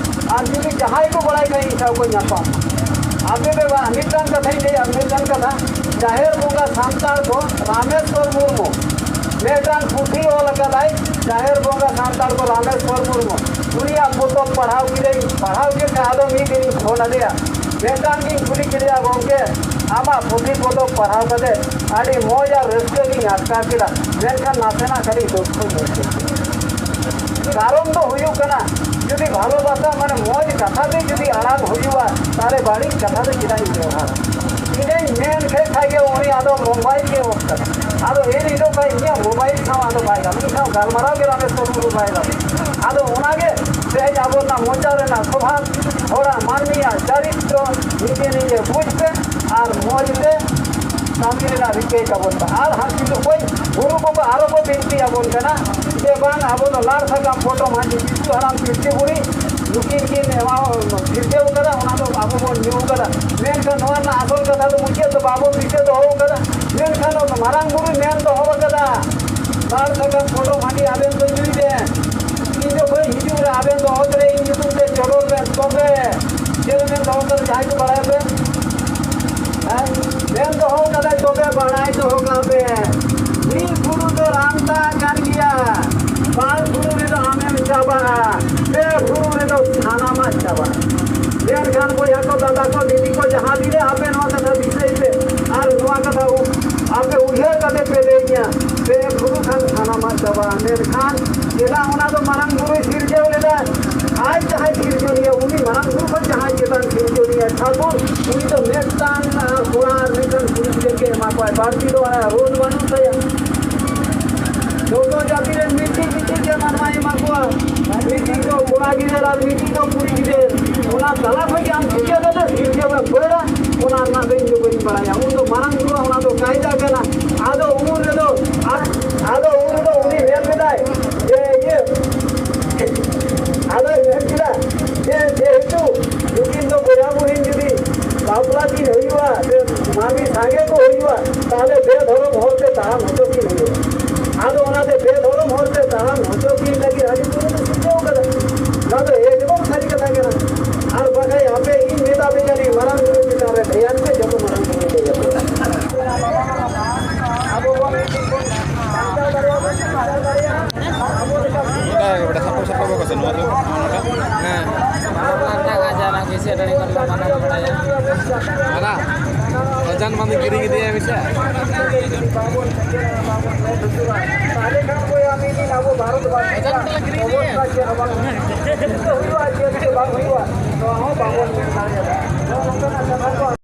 ᱟᱨ ᱡᱩᱫᱤ ᱡᱟᱦᱟᱸᱭ ᱠᱚ ᱵᱟᱲᱟᱭ ᱠᱷᱟᱱ, ᱤᱧ ᱥᱟᱶ ᱠᱚ ᱧᱟᱯᱟᱢ᱾ ᱟᱯᱮ ᱯᱮ ᱵᱟ-, ᱢᱤᱫᱴᱟᱝ ᱠᱟᱛᱷᱟᱧ ᱞᱟᱹᱭᱟ, ᱢᱤᱫᱴᱟᱝ ᱠᱟᱛᱷᱟ, ᱡᱟᱦᱮᱨ ᱵᱚᱸᱜᱟ ᱥᱟᱱᱛᱟᱲ ᱠᱚ, ᱨᱟᱢᱮᱥᱣᱚᱨ ᱢᱩᱨᱢᱩ ᱢᱤᱫᱴᱟᱝ ᱯᱩᱛᱷᱤ ᱚᱞ ᱟᱠᱟᱫᱟᱭ, ᱡᱟᱦᱮᱨ ᱵᱚᱸᱜᱟ ᱥᱟᱱᱛᱟᱲ ᱠᱚ, ᱨᱟᱢᱮᱥᱣᱚᱨ ᱢᱩᱨᱢᱩ᱾ ᱩᱱᱤᱭᱟᱜ ᱯᱚᱛᱚᱵ ᱯᱟᱲᱦᱟᱣ ᱠᱤᱫᱟᱹᱧ, ᱯᱟᱲᱦᱟᱣ ᱠᱮᱫ ᱠᱷᱟᱱ ᱟᱫᱚ ᱢᱤᱫ ᱫᱤᱱᱤᱧ ᱯᱷᱳᱱ ᱟᱫᱮᱭᱟ, ᱢᱤᱫᱴᱟᱝ ᱜᱤᱧ ᱠᱩᱞᱤ ᱠᱮᱫᱮᱭᱟ, "ᱜᱚᱢᱠᱮ, ᱟᱢᱟᱜ ᱯᱩᱛᱷᱤ ᱯᱚᱛᱚᱵ ᱯᱟᱲᱦᱟᱣ ᱠᱟᱛᱮ ᱟᱹᱰᱤ ᱢᱚᱡᱽ ᱟᱨ ᱨᱟᱹᱥᱠᱟᱹ ᱜᱤᱧ ᱟᱴᱠᱟᱨ ᱠᱮᱫᱟ, ᱢᱮᱱᱠᱷᱟᱱ ᱱᱟᱥᱮᱱᱟᱜ ᱠᱟᱹᱴᱤᱡ ᱫᱩᱠᱷᱚᱧ ᱟᱹᱭᱠᱟᱹᱣ ᱠᱮᱫᱟ᱾" ᱠᱟᱨᱚᱱ ᱫᱚ ᱦᱩᱭᱩᱜ ᱠᱟᱱᱟ, ᱡᱩᱫᱤ ᱵᱷᱟᱞᱚᱵᱟᱥᱟ ᱢᱟᱱᱮ ᱢᱚᱡᱽ ᱠᱟᱛᱷᱟ ᱛᱮ ᱡᱩᱫᱤ ᱟᱲᱟᱝ ᱦᱩᱭᱩᱜᱼᱟ, ᱛᱟᱦᱞᱮ ᱵᱟᱹᱲᱤᱡ ᱠᱟᱛᱷᱟ ᱫᱚ ᱪᱮᱫᱟᱜ ᱤᱧ ᱵᱮᱵᱚᱦᱟᱨᱟ? ᱤᱧᱤᱧ ᱢᱮᱱ ᱠᱮᱫ ᱠᱷᱟᱡ ᱜᱮ ᱩᱱᱤ ᱟᱫᱚ ᱢᱳᱵᱟᱭᱤᱞ ᱜᱮ ᱚᱯᱷ ᱠᱟᱫᱟ᱾ ᱟᱫᱚ ᱮᱱ ᱦᱤᱞᱳᱜ ᱠᱷᱚᱡ ᱤᱧᱟᱹᱜ ᱢᱳᱵᱟᱭᱤᱞ ᱥᱟᱶ ᱟᱫᱚ ᱵᱟᱭ ᱜᱟᱱᱚᱜ, ᱤᱧ ᱥᱟᱶ ᱜᱟᱞᱢᱟᱨᱟᱣ ᱜᱮ ᱨᱟᱢᱮᱥᱣᱚᱨ ᱴᱩᱰᱩ ᱵᱟᱭ ᱜᱟᱱᱚᱜ᱾ ᱟᱫᱚ ᱚᱱᱟᱜᱮ ᱛᱮᱦᱮᱧ ᱟᱵᱚ ᱨᱮᱱᱟᱜ ᱢᱚᱪᱟ ᱨᱮᱱᱟᱜ ᱥᱚᱵᱷᱟᱵ, ᱦᱚᱲᱟᱜ ᱢᱟᱹᱱᱢᱤᱭᱟᱜ ᱪᱟᱨᱤᱛᱨᱚ ᱱᱤᱡᱮ ᱱᱤᱡᱮ ᱵᱩᱡᱽ ᱯᱮ ᱟᱨ ᱢᱚᱡᱽ ᱛᱮ ᱠᱟᱹᱢᱤ ᱨᱮᱱᱟᱜ ᱨᱤᱠᱟᱹᱭ ᱛᱟᱵᱚᱱ ᱯᱮ᱾ ᱟᱨ ᱦᱟᱸᱜ ᱠᱤᱪᱷᱩ ᱚᱠᱚᱭ ᱜᱩᱨᱩ ᱠᱚᱠᱚ ᱟᱨᱚ ᱠᱚ ᱵᱤᱱᱛᱤ ᱟᱵᱚᱱ ᱠᱟᱱᱟ ᱡᱮ ᱵᱟᱝ ᱟᱵᱚ ᱫᱚ ᱞᱟᱲ ᱥᱟᱠᱟᱢ ᱯᱚᱴᱚᱢ ᱦᱟᱺᱰᱤ ᱯᱤᱞᱪᱩ ᱦᱟᱲᱟᱢ ᱯᱤᱞᱪᱩ ᱵᱩᱲᱦᱤ ᱱᱩᱠᱤᱱ ᱠᱤᱱ ᱮᱢᱟ ᱥᱤᱨᱡᱟᱹᱣ ᱠᱟᱫᱟ, ᱚᱱᱟ ᱫᱚ ᱟᱵᱚ ᱵᱚᱱ ᱧᱩ ᱠᱟᱫᱟ᱾ ᱢᱮᱱᱠᱷᱟᱱ ᱱᱚᱣᱟ ᱨᱮᱱᱟᱜ ᱟᱥᱚᱞ ᱠᱟᱛᱷᱟ ᱫᱚ ᱢᱩᱪᱟᱹᱫ ᱫᱚ ᱵᱟᱵᱚ ᱫᱤᱥᱟᱹ ᱫᱚᱦᱚ ᱠᱟᱫᱟ᱾ ᱢᱮᱱᱠᱷᱟᱱ ᱚᱱᱟ ᱢᱟᱨᱟᱝ ᱵᱩᱨᱩᱭ ᱢᱮᱱ ᱫᱚᱦᱚ ᱠᱟᱫᱟ, ᱞᱟᱲ ᱥᱟᱠᱟᱢ ᱯᱚᱴᱚᱢ ᱦᱟᱺᱰᱤ ᱟᱵᱮᱱ ᱫᱚ ᱧᱩᱭ ᱦᱤᱡᱩᱜ ᱨᱮ ᱟᱵᱮᱱ ᱫᱚ ᱚᱛ ᱨᱮ ᱤᱧ ᱧᱩᱛᱩᱢ ᱛᱮ ᱪᱚᱰᱚᱨ ᱵᱮᱱ, ᱛᱚᱵᱮ ᱪᱮᱫ ᱵᱮᱱ ᱫᱚᱦᱚ ᱠᱟᱫᱟ ᱡᱟᱦᱟᱸᱭ ᱠᱚ ᱵᱟᱲᱟᱭᱟ ᱯᱮ? ᱦᱮᱸ? ᱵᱮᱱ ᱫᱚᱦᱚ ᱠᱟᱫᱟ, ᱛᱚᱵᱮ ᱵᱟᱲᱟᱭ ᱫᱚᱦᱚ ᱠᱟᱜ ᱵᱮᱱ, ᱢᱤᱫ ᱵᱩᱨᱩ ᱫᱚ ᱨᱟᱱ ᱫᱟᱜ ᱠᱟᱱ ᱜᱮᱭᱟ, ᱵᱟᱨ ᱵᱩᱨᱩ ᱨᱮᱫᱚ ᱟᱢᱮᱢ ᱪᱟᱵᱟᱜᱼᱟ, ᱯᱮ ᱵᱩᱨᱩ ᱨᱮᱫᱚ ᱥᱟᱱᱟᱢᱟᱜ ᱪᱟᱵᱟᱜᱼᱟ᱾ ᱢᱮᱱᱠᱷᱟᱱ ᱵᱚᱭᱦᱟ ᱠᱚ, ᱫᱟᱫᱟ ᱠᱚ, ᱫᱤᱫᱤ ᱠᱚ, ᱡᱟᱦᱟᱸ ᱛᱤᱱᱟᱹᱜ ᱟᱯᱮ ᱱᱚᱣᱟ ᱠᱟᱛᱷᱟ ᱫᱤᱥᱟᱹᱭ ᱯᱮ ᱟᱨ ᱱᱚᱣᱟ ᱠᱟᱛᱷᱟ ᱩ-, ᱟᱯᱮ ᱩᱭᱦᱟᱹᱨ ᱠᱟᱛᱮ ᱯᱮ ᱞᱟᱹᱭ ᱤᱧᱟ, ᱯᱮ ᱵᱩᱨᱩ ᱠᱷᱟᱱ ᱥᱟᱱᱟᱢᱟᱜ ᱪᱟᱵᱟᱜᱼᱟ᱾ ᱢᱮᱱᱠᱷᱟᱱ ᱪᱮᱫᱟᱜ ᱚᱱᱟ ᱫᱚ ᱢᱟᱨᱟᱝ ᱵᱩᱨᱩᱭ ᱥᱤᱨᱡᱟᱹᱣ ᱞᱮᱫᱟ? ᱟᱡ ᱡᱟᱦᱟᱸᱭ ᱥᱤᱨᱡᱚᱱᱤᱭᱟᱹ, ᱩᱱᱤ ᱢᱟᱨᱟᱝ ᱵᱩᱨᱩ ᱠᱷᱚᱱ ᱡᱟᱦᱟᱸᱭ ᱪᱮᱛᱟᱱ ᱥᱤᱨᱡᱚᱱᱤᱭᱟᱹ ᱴᱷᱟᱹᱠᱩᱨ, ᱩᱱᱤ ᱫᱚ ᱢᱤᱫᱴᱟᱝ, ᱟᱨ ᱠᱚᱲᱟ ᱟᱨ ᱢᱤᱫᱴᱟᱝ ᱠᱩᱲᱤ ᱜᱤᱫᱽᱨᱟᱹ ᱜᱮ ᱮᱢᱟ ᱠᱚᱣᱟᱭ, ᱵᱟᱹᱲᱛᱤ ᱫᱚ ᱚᱱᱟ ᱨᱳᱞ ᱵᱟᱹᱱᱩᱜ ᱛᱟᱭᱟ᱾ ᱡᱚᱛᱚ ᱡᱟᱹᱛᱤ ᱨᱮᱱ ᱢᱤᱫᱴᱤᱡ ᱢᱤᱫᱴᱤᱡ ᱜᱮ ᱢᱟᱱᱣᱟᱭ ᱮᱢᱟ ᱠᱚᱣᱟ, ᱢᱤᱫᱴᱤᱡ ᱫᱚ ᱠᱚᱲᱟ ᱜᱤᱫᱟᱹᱨ ᱟᱨ ᱢᱤᱫᱴᱤᱡ ᱫᱚ ᱠᱩᱲᱤ ᱜᱤᱫᱟᱹᱨ᱾ ᱚᱱᱟ ᱛᱟᱞᱟ ᱠᱷᱚᱱ ᱜᱮ ᱟᱢ ᱪᱤᱠᱟᱹ ᱠᱟᱛᱮ ᱥᱤᱨᱡᱟᱹᱣ ᱮᱢ ᱵᱟᱹᱲᱟ, ᱚᱱᱟ ᱨᱮᱱᱟᱜ ᱫᱚ ᱤᱧ ᱫᱚ ᱵᱟᱹᱧ ᱵᱟᱲᱟᱭᱟ᱾ ᱩᱱ ᱫᱚ ᱢᱟᱨᱟᱝ ᱵᱩᱨᱩᱣᱟᱜ ᱚᱱᱟ ᱫᱚ ᱠᱟᱭᱫᱟ ᱠᱟᱱᱟ᱾ ᱟᱫᱚ ᱩᱱ ᱨᱮᱫᱚ, ᱟᱫᱚ ᱩᱱ ᱨᱮᱫᱚ ᱩᱱᱤ ᱢᱮᱱ ᱞᱮᱫᱟᱭ ᱡᱮ ᱤᱭᱟᱹ, ᱟᱫᱚᱭ ᱢᱮᱱ ᱠᱮᱫᱟ ᱡᱮ ᱡᱮᱦᱮᱛᱩ ᱱᱩᱠᱤᱱ ᱫᱚ ᱵᱚᱭᱦᱟ ᱵᱩᱦᱤᱱ ᱡᱩᱫᱤ ᱵᱟᱯᱞᱟ ᱠᱤᱱ ᱦᱩᱭᱩᱜᱼᱟ, ᱥᱮ ᱢᱟᱹᱱᱢᱤ ᱥᱟᱸᱜᱮ ᱠᱚ ᱦᱩᱭᱩᱜᱼᱟ, ᱛᱟᱦᱞᱮ ᱵᱮᱫᱷᱚᱨᱚᱢ ᱦᱚᱨ ᱛᱮ ᱛᱟᱲᱟᱢ ᱦᱚᱪᱚ ᱠᱤᱱ ᱦᱩᱭᱩᱜᱼᱟ᱾ ᱟᱫᱚ ᱚᱱᱟᱛᱮ ᱵᱮᱫᱷᱚᱨᱚᱢ ᱦᱚᱨ ᱛᱮ ᱛᱟᱲᱟᱢ ᱦᱚᱪᱚ ᱠᱤᱱ ᱞᱟᱹᱜᱤᱫ ᱟᱹᱰᱤ ᱵᱩᱨᱩ ᱫᱚ ᱥᱤᱨᱡᱟᱹᱣ ᱠᱟᱫᱟ᱾ ᱱᱚᱣᱟ ᱫᱚ ᱮᱠᱫᱚᱢ ᱥᱟᱹᱨᱤ ᱠᱟᱛᱷᱟ ᱠᱟᱱᱟ᱾ ᱟᱨ ᱵᱟᱠᱷᱟᱡ ᱟᱯᱮ, ᱤᱧ ᱢᱮᱛᱟ ᱯᱮ ᱠᱟᱹᱱᱟᱹᱧ, ᱢᱟᱨᱟᱝ ᱵᱩᱨᱩ ᱪᱮᱛᱟᱱ ᱨᱮ ᱫᱷᱮᱭᱟᱱ ᱯᱮ, ᱡᱚᱛᱚ ᱢᱟᱨᱟᱝ ᱵᱩᱨᱩ ᱴᱷᱮᱱ ᱜᱮ᱾ ᱟᱵᱚ ᱵᱚᱱ ᱵᱟᱧᱪᱟᱣ ᱫᱟᱲᱮᱭᱟᱜᱼᱟ, ᱵᱚᱱ ᱥᱟᱯᱲᱟᱣ ᱫᱟᱲᱮᱭᱟᱜᱼᱟ᱾ ᱟᱵᱚ ᱞᱮᱠᱟ ᱚᱱᱠᱟ ᱜᱮ ᱵᱮᱴᱟ, ᱥᱟᱯᱲᱟᱣ, ᱥᱟᱯᱲᱟᱣ ᱠᱚ ᱥᱮ ᱱᱚᱣᱟ ᱫᱚ? ᱦᱮᱸ᱾ ᱟᱵᱚ ᱞᱮᱠᱟ ᱡᱟᱦᱟᱸ ᱠᱤᱥᱤ ᱴᱟᱺᱰᱤ ᱠᱷᱚᱱ ᱵᱚᱱ ᱢᱟᱱᱟᱣ ᱵᱟᱲᱟᱭᱟ᱾ ᱫᱟᱫᱟ, ᱥᱟᱡᱟᱱ ᱵᱟᱸᱫᱷᱤ ᱠᱤᱨᱤᱧ ᱤᱫᱤᱭᱟ ᱢᱤᱫᱴᱮᱱ᱾ ᱛᱟᱦᱞᱮ ᱠᱷᱟᱱ ᱵᱚᱭᱦᱟ, ᱢᱤᱫ ᱫᱤᱱ ᱟᱵᱚ ᱵᱷᱟᱨᱚᱛ ᱵᱟᱥᱤ ᱚᱵᱚᱥᱛᱟ ᱪᱮᱫ ᱦᱚᱸ ᱵᱟᱝ ᱦᱩᱭᱩᱜᱼᱟ, ᱪᱮᱫ ᱪᱮᱫ ᱵᱟᱝ ᱦᱩᱭᱩᱜᱼᱟ, ᱱᱚᱣᱟ ᱦᱚᱸ ᱵᱟᱵᱚᱱ ᱢᱮᱱ ᱫᱟᱲᱮᱭᱟᱜᱼᱟ᱾ ᱱᱚᱜᱼᱚ ᱱᱚᱝᱠᱟᱱᱟᱜ ᱠᱟᱛᱷᱟ ᱠᱚ